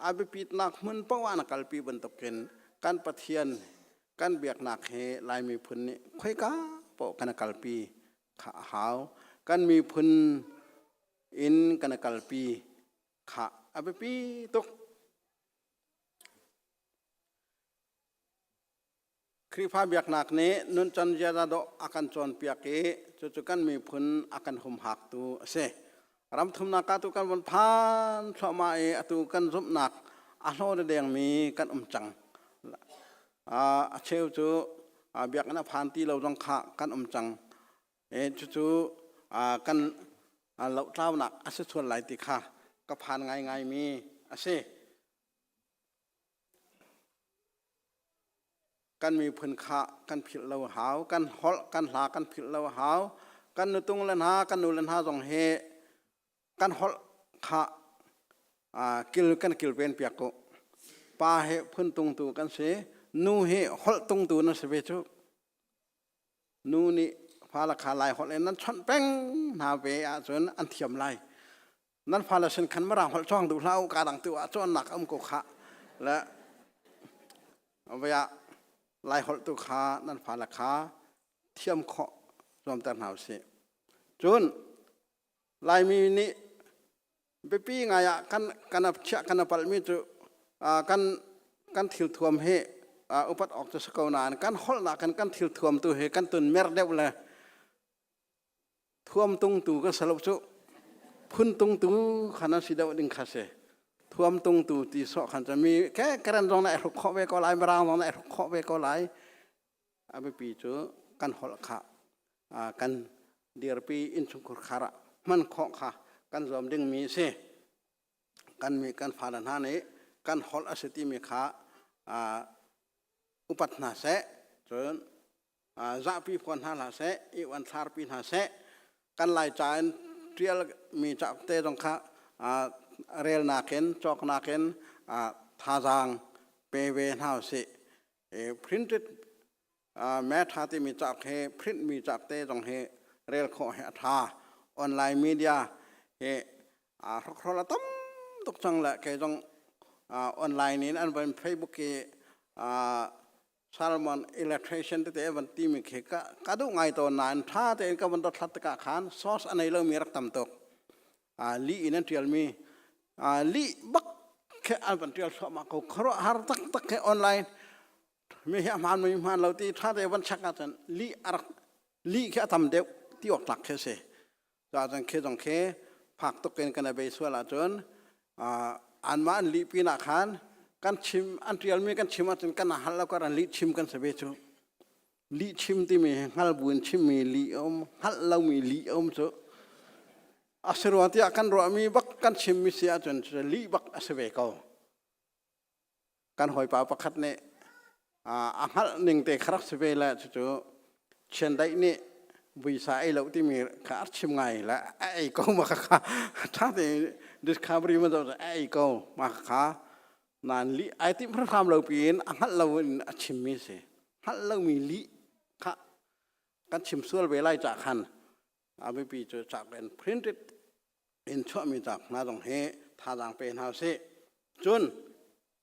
a biapitnak hmun paoh ah an kalpi bantukin kan Pathian kan biaknak hi Lai miphun nih khoika paoh kan kalpi kha a hau. Kan miphun in kan kalpi kha a biapi tuk. Khrihfa biaknak nih nuncan ziaza dawh a kan cawnpiak i cucu kan miphun a kan humhaktu a si. Ram thumnak ah tu kan von phan thluahmah i atu kan zumhnak a hlaw dengmi kan um cang. A cheu cu biakinn a phan ti lo zong kha kan um cang. E cucu kan lohtlaunak a si sual lai ti kha ka phan ngaingaimi a si. Kan miphun kha kan philh lo a hau. Kan holh, kan hla kan philh lo a hau. Kan nutung le hna, kan nu le hna zong hi kan holh kha kil kan kilven piak ko. Pa hi phun tungtu kan si. Nu hi holh tungtu na si ve cu. Nu nih fale kha lai holh in nan chawnh peng hna ve ahcun an thiam lai. Nan fale sin khan mirang holh cawng duh hlah u ka dang tu ah cawnnak um ko khah le vaya lai holh tu kha nan fale kha thiam khawh zuamter hna usih. Cun Laimi nih biapi ngai ah kan kan chiah kan palhmi cu kan kan thil thuam hi upat awk cu si ko nain kan holhnak kan kan thil thuam tu hi kan tun mer deuh le Thuam tungtu ka si lo cu. Phun tungtu khan an si deuh ding kha si. Thuam tungtu ti sawh khan cu mi ke karen zong na hruk khawh ve ko lai, mirang zong na hruk khawh ve ko lai. A biapi cu kan holh kha kan dirpi innchungkhar khar ah hman khawh kha kan zuam dingmi a si. Kan mi kan fale hna nih kan holh a si timi kha upat hna seh. Cun zahpi fawn hna hlah seh, i uan thlarpi hna seh. Kan Laica in ṭialmi cauk te zong kha Relnak in cawknak in thazaang pe ve hna usih. Printed Meta timi cauk hi print mi cauk te zong hi rel khawh hi a ṭha. Online media hi hrokhrol a tam tuk cang le kei zong online in an van Facebook i Salmon electrician tete van timi khi ka, ka duh ngai tawn nain ṭha tein ka van dothlat tikah khan source a nei lomi rak tam tuk. Lih in an ṭialmi lih bak khi an van ṭial thluahmah ko. Khuaruahhar taktak khi online mi hi a hmaan mi hmaan lo ti ṭha te van check ahcun lih a rak lih khi a tam deuh ti awk tlak khi a si. Cuahcun khi zong khi fak tuk in kan i bei sual ahcun anmah an lih pinah khan kan chim an ṭialmi kan chim ahcun kan hal lo kar an lih chim kan si ve cu. Lih chim timi hi hngal buin chimmi lih a um, hngalh lomi lih a um cu. A si rua tiah kan ruahmi bak kan chimmi si ahcun lih bak a si ve ko. Kan hawipa pakhat nih a hngalh ning te kha rak si ve le cucu chiandeih nih vuisa ei lo timi kha a chim ngai le a ei ko ma kha ṭha tein discovery ma zoh a ei ko ma kha nan lih ai tim hram lo piin a hngalh lo in a chimmi si hngalh lomi lih kha kan chim sual ve lai ca khan a biapi cu cak in printed in chuahmi cauk hna zong hi thazaang pe hna usih. Cun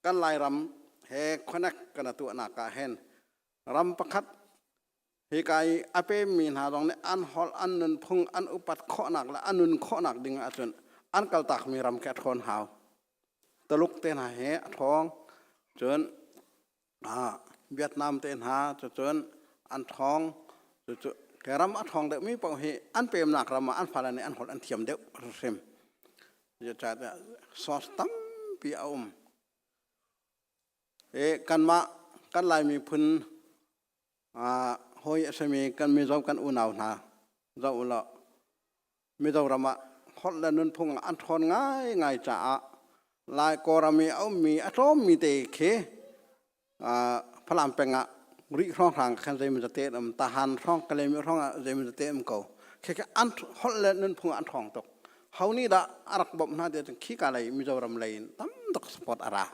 kan Lairam he connect kan tuahnak ah hin ram pakhat hika i a pemmi hna zong nih an holh, an nunphung, an upat khawhnak le an nun khawhnak ding ahcun an kaltakmi ram khi a ṭhawn hau. Taluk te hna hi a ṭhawng. Cun Vietnam te hna cucun an ṭhawng. Cucu ke ram a ṭhawng deuhmi paoh hi an pemnak ram ah an fale nih an holh an thiam deuh hrim. Zeicahtiah source tampi a um. I kanmah kan Lai miphun hawi a simi kan Mizo kan unau hna zoh u law Mizoram ah holh le nunphung an ṭhawn ngaingai caah Lai Kawlram i a ummi a tlawmmi te khi Falam peng ah Rih hrawnghrang khan zeimaw zate an um, Tahan hrawng, Kalaymyo hrawng ah zeimaw zate um ko. Khi khi an holh le nunphung an ṭhawng tuk. Ho nih dah a rak bawmh hna ti khika lei Mizoram lei in tam tuk support a ra.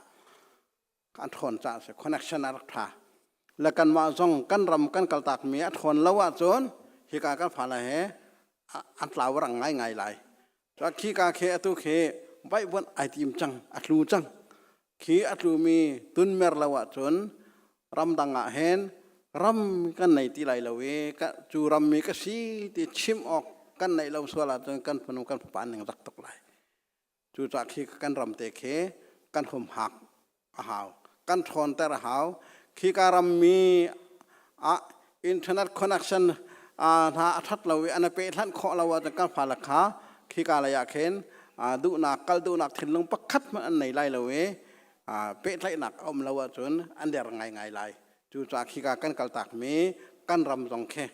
An ṭhawn caah a si. Connection a rak ṭha. Le kanmah zong kan ram kan kaltakmi a ṭhawn lo ahcun hika kan fale he an tlau rang ngaingai lai. Cun khika khi atu khi vaihvuanh ai tim cang, a tlu cang. Khi a tlumi tunmer lo ahcun ramdang ah hin ram kan nei ti lai lo i cu rammi ka si ti chim awk kan neih lo sual ahcun kan fanu kan fapa an ning rak tuk lai. Cucaah khi kan ram te khi kan humhak a hau. Kan ṭhawnter a hau. Khika rammi ah internet connection hna a ṭhat lo i an i pehthlanh khawh lo ahcun kan fale kha khika lei ah khin duhnak kal duhnak thinlung pakhat hmanh an nei lai lo i pehtlaihnak a um lo ahcun an der ngaingai lai. Cucaah khika kan kaltakmi kan ram zong khi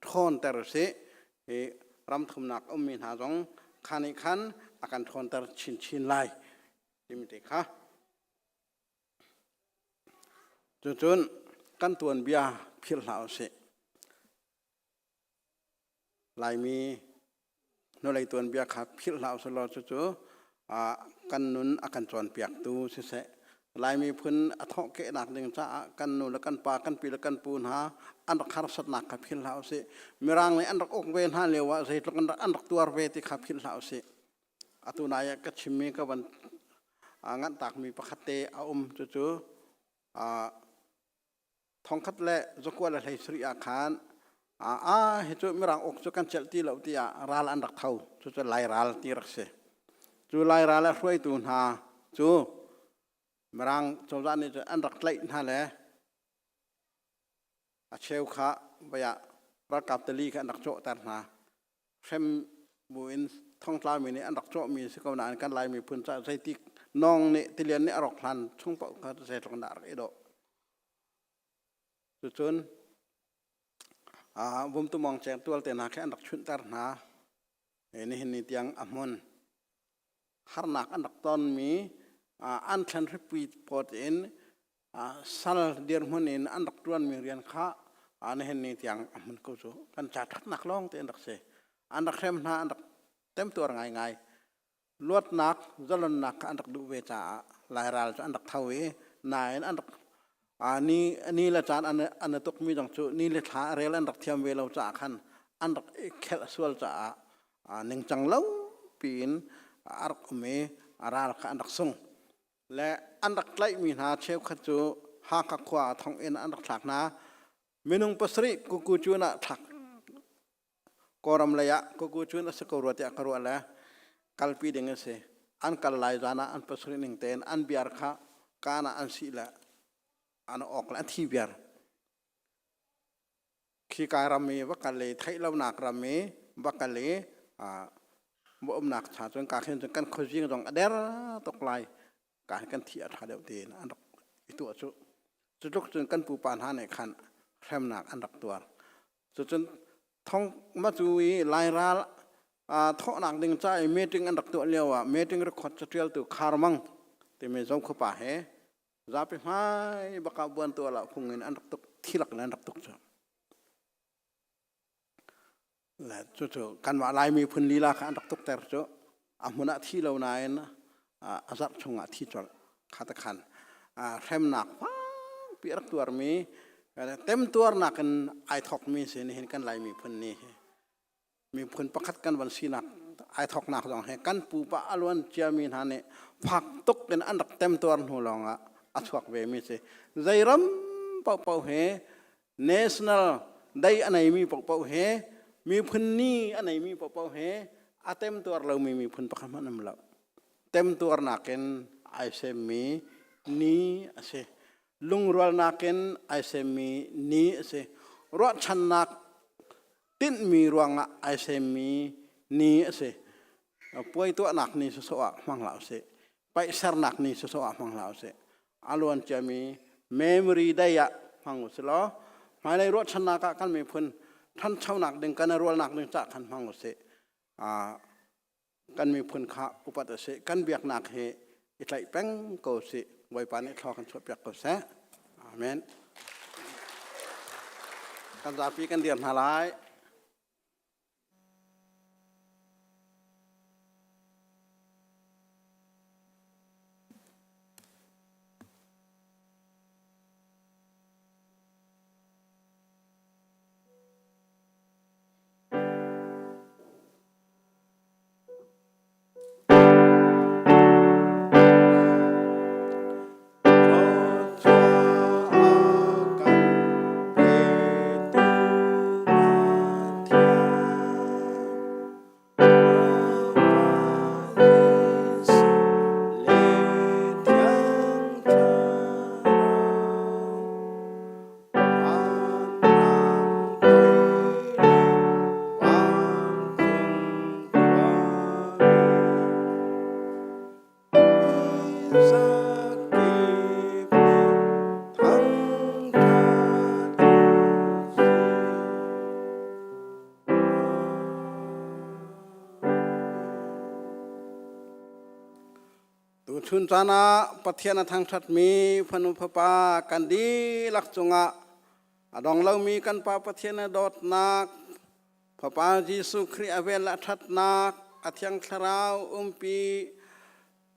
ṭhawnter usih. Hi ram thumnak ummi hna zong kha nih khan a kan ṭhawnter chinchin lai timi te kha. Cucun kan tuanbia philh hlah usih. Laimi hnulei tuanbia kha philh hlah usih law cucu kan nun a kan cawnpiaktu siseh Lai miphun a thawhkehnak ding caah kan nu le kan pa kan pi le kan pu hna an rak harsatnak kha philh hlah usih. Mirang nih an rak uk ve hna lio ah zeitluk an rak an rak tuar ve ti kha philh hlah usih. Atu nai ah ka chimmi ka van nganhtakmi pakhat te a um cucu thongkhat le zakua le hlei sarih ah khan a hi cu mirang uk cu kan celh ti lo tiah ral an rak tho cucu lai ral ti rak si cu lai ral a hruaitu hna cu mirang cozah nih cun an rak tlaih hna le a cheu kha vai ah ralkap tali kha an rak cawhter hna hrem buin thongtlami nih an rak cawhmi si ko nain kan Lai miphun caah zeitik nawng nih tilian nih a rawk hlan chung paoh kha zeitluk in dah a rak i dawh. Cucun Vumtumawng cengtual te hna khi an rak chunhter hna. Nihin ni tiang a hmun. Harnak an rak tonmi an thlen hripi pawt in sal dirhmun in an rak ṭuanmi rian kha nihin ni tiang a hmun ko cu. Kan ca ṭhatnak lawng te an rak si. An rak hrem hna, an rak temtuar ngaingai. Luatnak, zalonnak kha an rak duh ve caah Lairal cu an rak tho i nain an rak ni ni le caan an an tukmi zong cu ni le thla rel an rak thiam ve lo caah khan an rak i khelh sual caah ningcang lo piin a rak um i ral kha an rak sung. Le an rak tlaihmi hna cheukhat cu Hakha khua thonginn an rak thlak hna. Minung pasarih kuku cun ah thlak Kawlram lei ah kuku cun a si ko rua tiah ka ruah le kalpi ding a si. An kal lai zan ah an pasarih ning tein an biar kha kaan ah an sih le an awk le an thi biar. Khika ram i va kal i theih lonak ram i va kal i va umnak cha cun ka khin cun kan khuazing zong a der tuk lai ka kan thi a ṭha deuh tiin an rak i tuah cu. Cu tluk cun kan pupa hna nih khan hremnak an rak tuar. Cucun thong ma cu i Lairal thawhnak ding ca i meeting an rak tuah lio ah meeting record caṭialtu Khar Mang timi Zongkhuapa he zapi hmai bak ah buan tuah lah phung in an rak tuk thilak in an rak tuk cu. Le cucu kanmah Laimi phun lila kha an rak tukter cu a hmun ah thi lo nain a zarh chungah thi colh kha ta khan hremnak fangpi a rak tuarmi temtuarnak in ai thawkmi si nihin kan Lai miphun ni hi miphun pakhat kan van sinak ai thawknak zong hi kan pupa a luan ciami hna nih fak tuk in an rak temtuar hnu lawngah a chuak ve mi si zei ram paohpaoh hi national day a neimi paohpaoh hi miphun ni a neimi paohpaoh hi a temtuar lomi miphun pakhat hmanh um lo temtuarnak in ai semmi ni a si lungrualnak in ai semmi ni a si ruahchannak tinhmi ruangah ai semmi ni a si. Puai tuahnak ni sawsawh ah hmang hlah usih. Paih sernak ni sawsawh ah hmang hlah usih. A luan ciami memory day ah hmang usih law hmailei ruahchannak ah kan miphun ṭhanchonak ding kan i rualnak ding cah khan hmang usih. Kan miphun kha upat usih. Kan biaknak hi i tlaih peng ko usih. Bawipa nih thlua kan chuahpiak ko seh. Amen. Kan zapi kan dir hna lai. Tuchun caan ah Pathian a thangṭhatmi fanu fapa kan dihlak cungah a dong lomi kan Pa Pathian a dawtnak, Fapa Jesuh Khrih a vel a ṭhatnak, a Thiang Thlarau umpi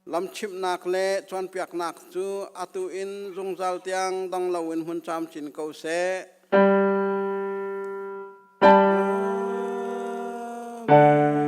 lamchimhnak le cawnpiaknak cu atu in zungzal tiang dong loin hmun camcin ko seh. Amen.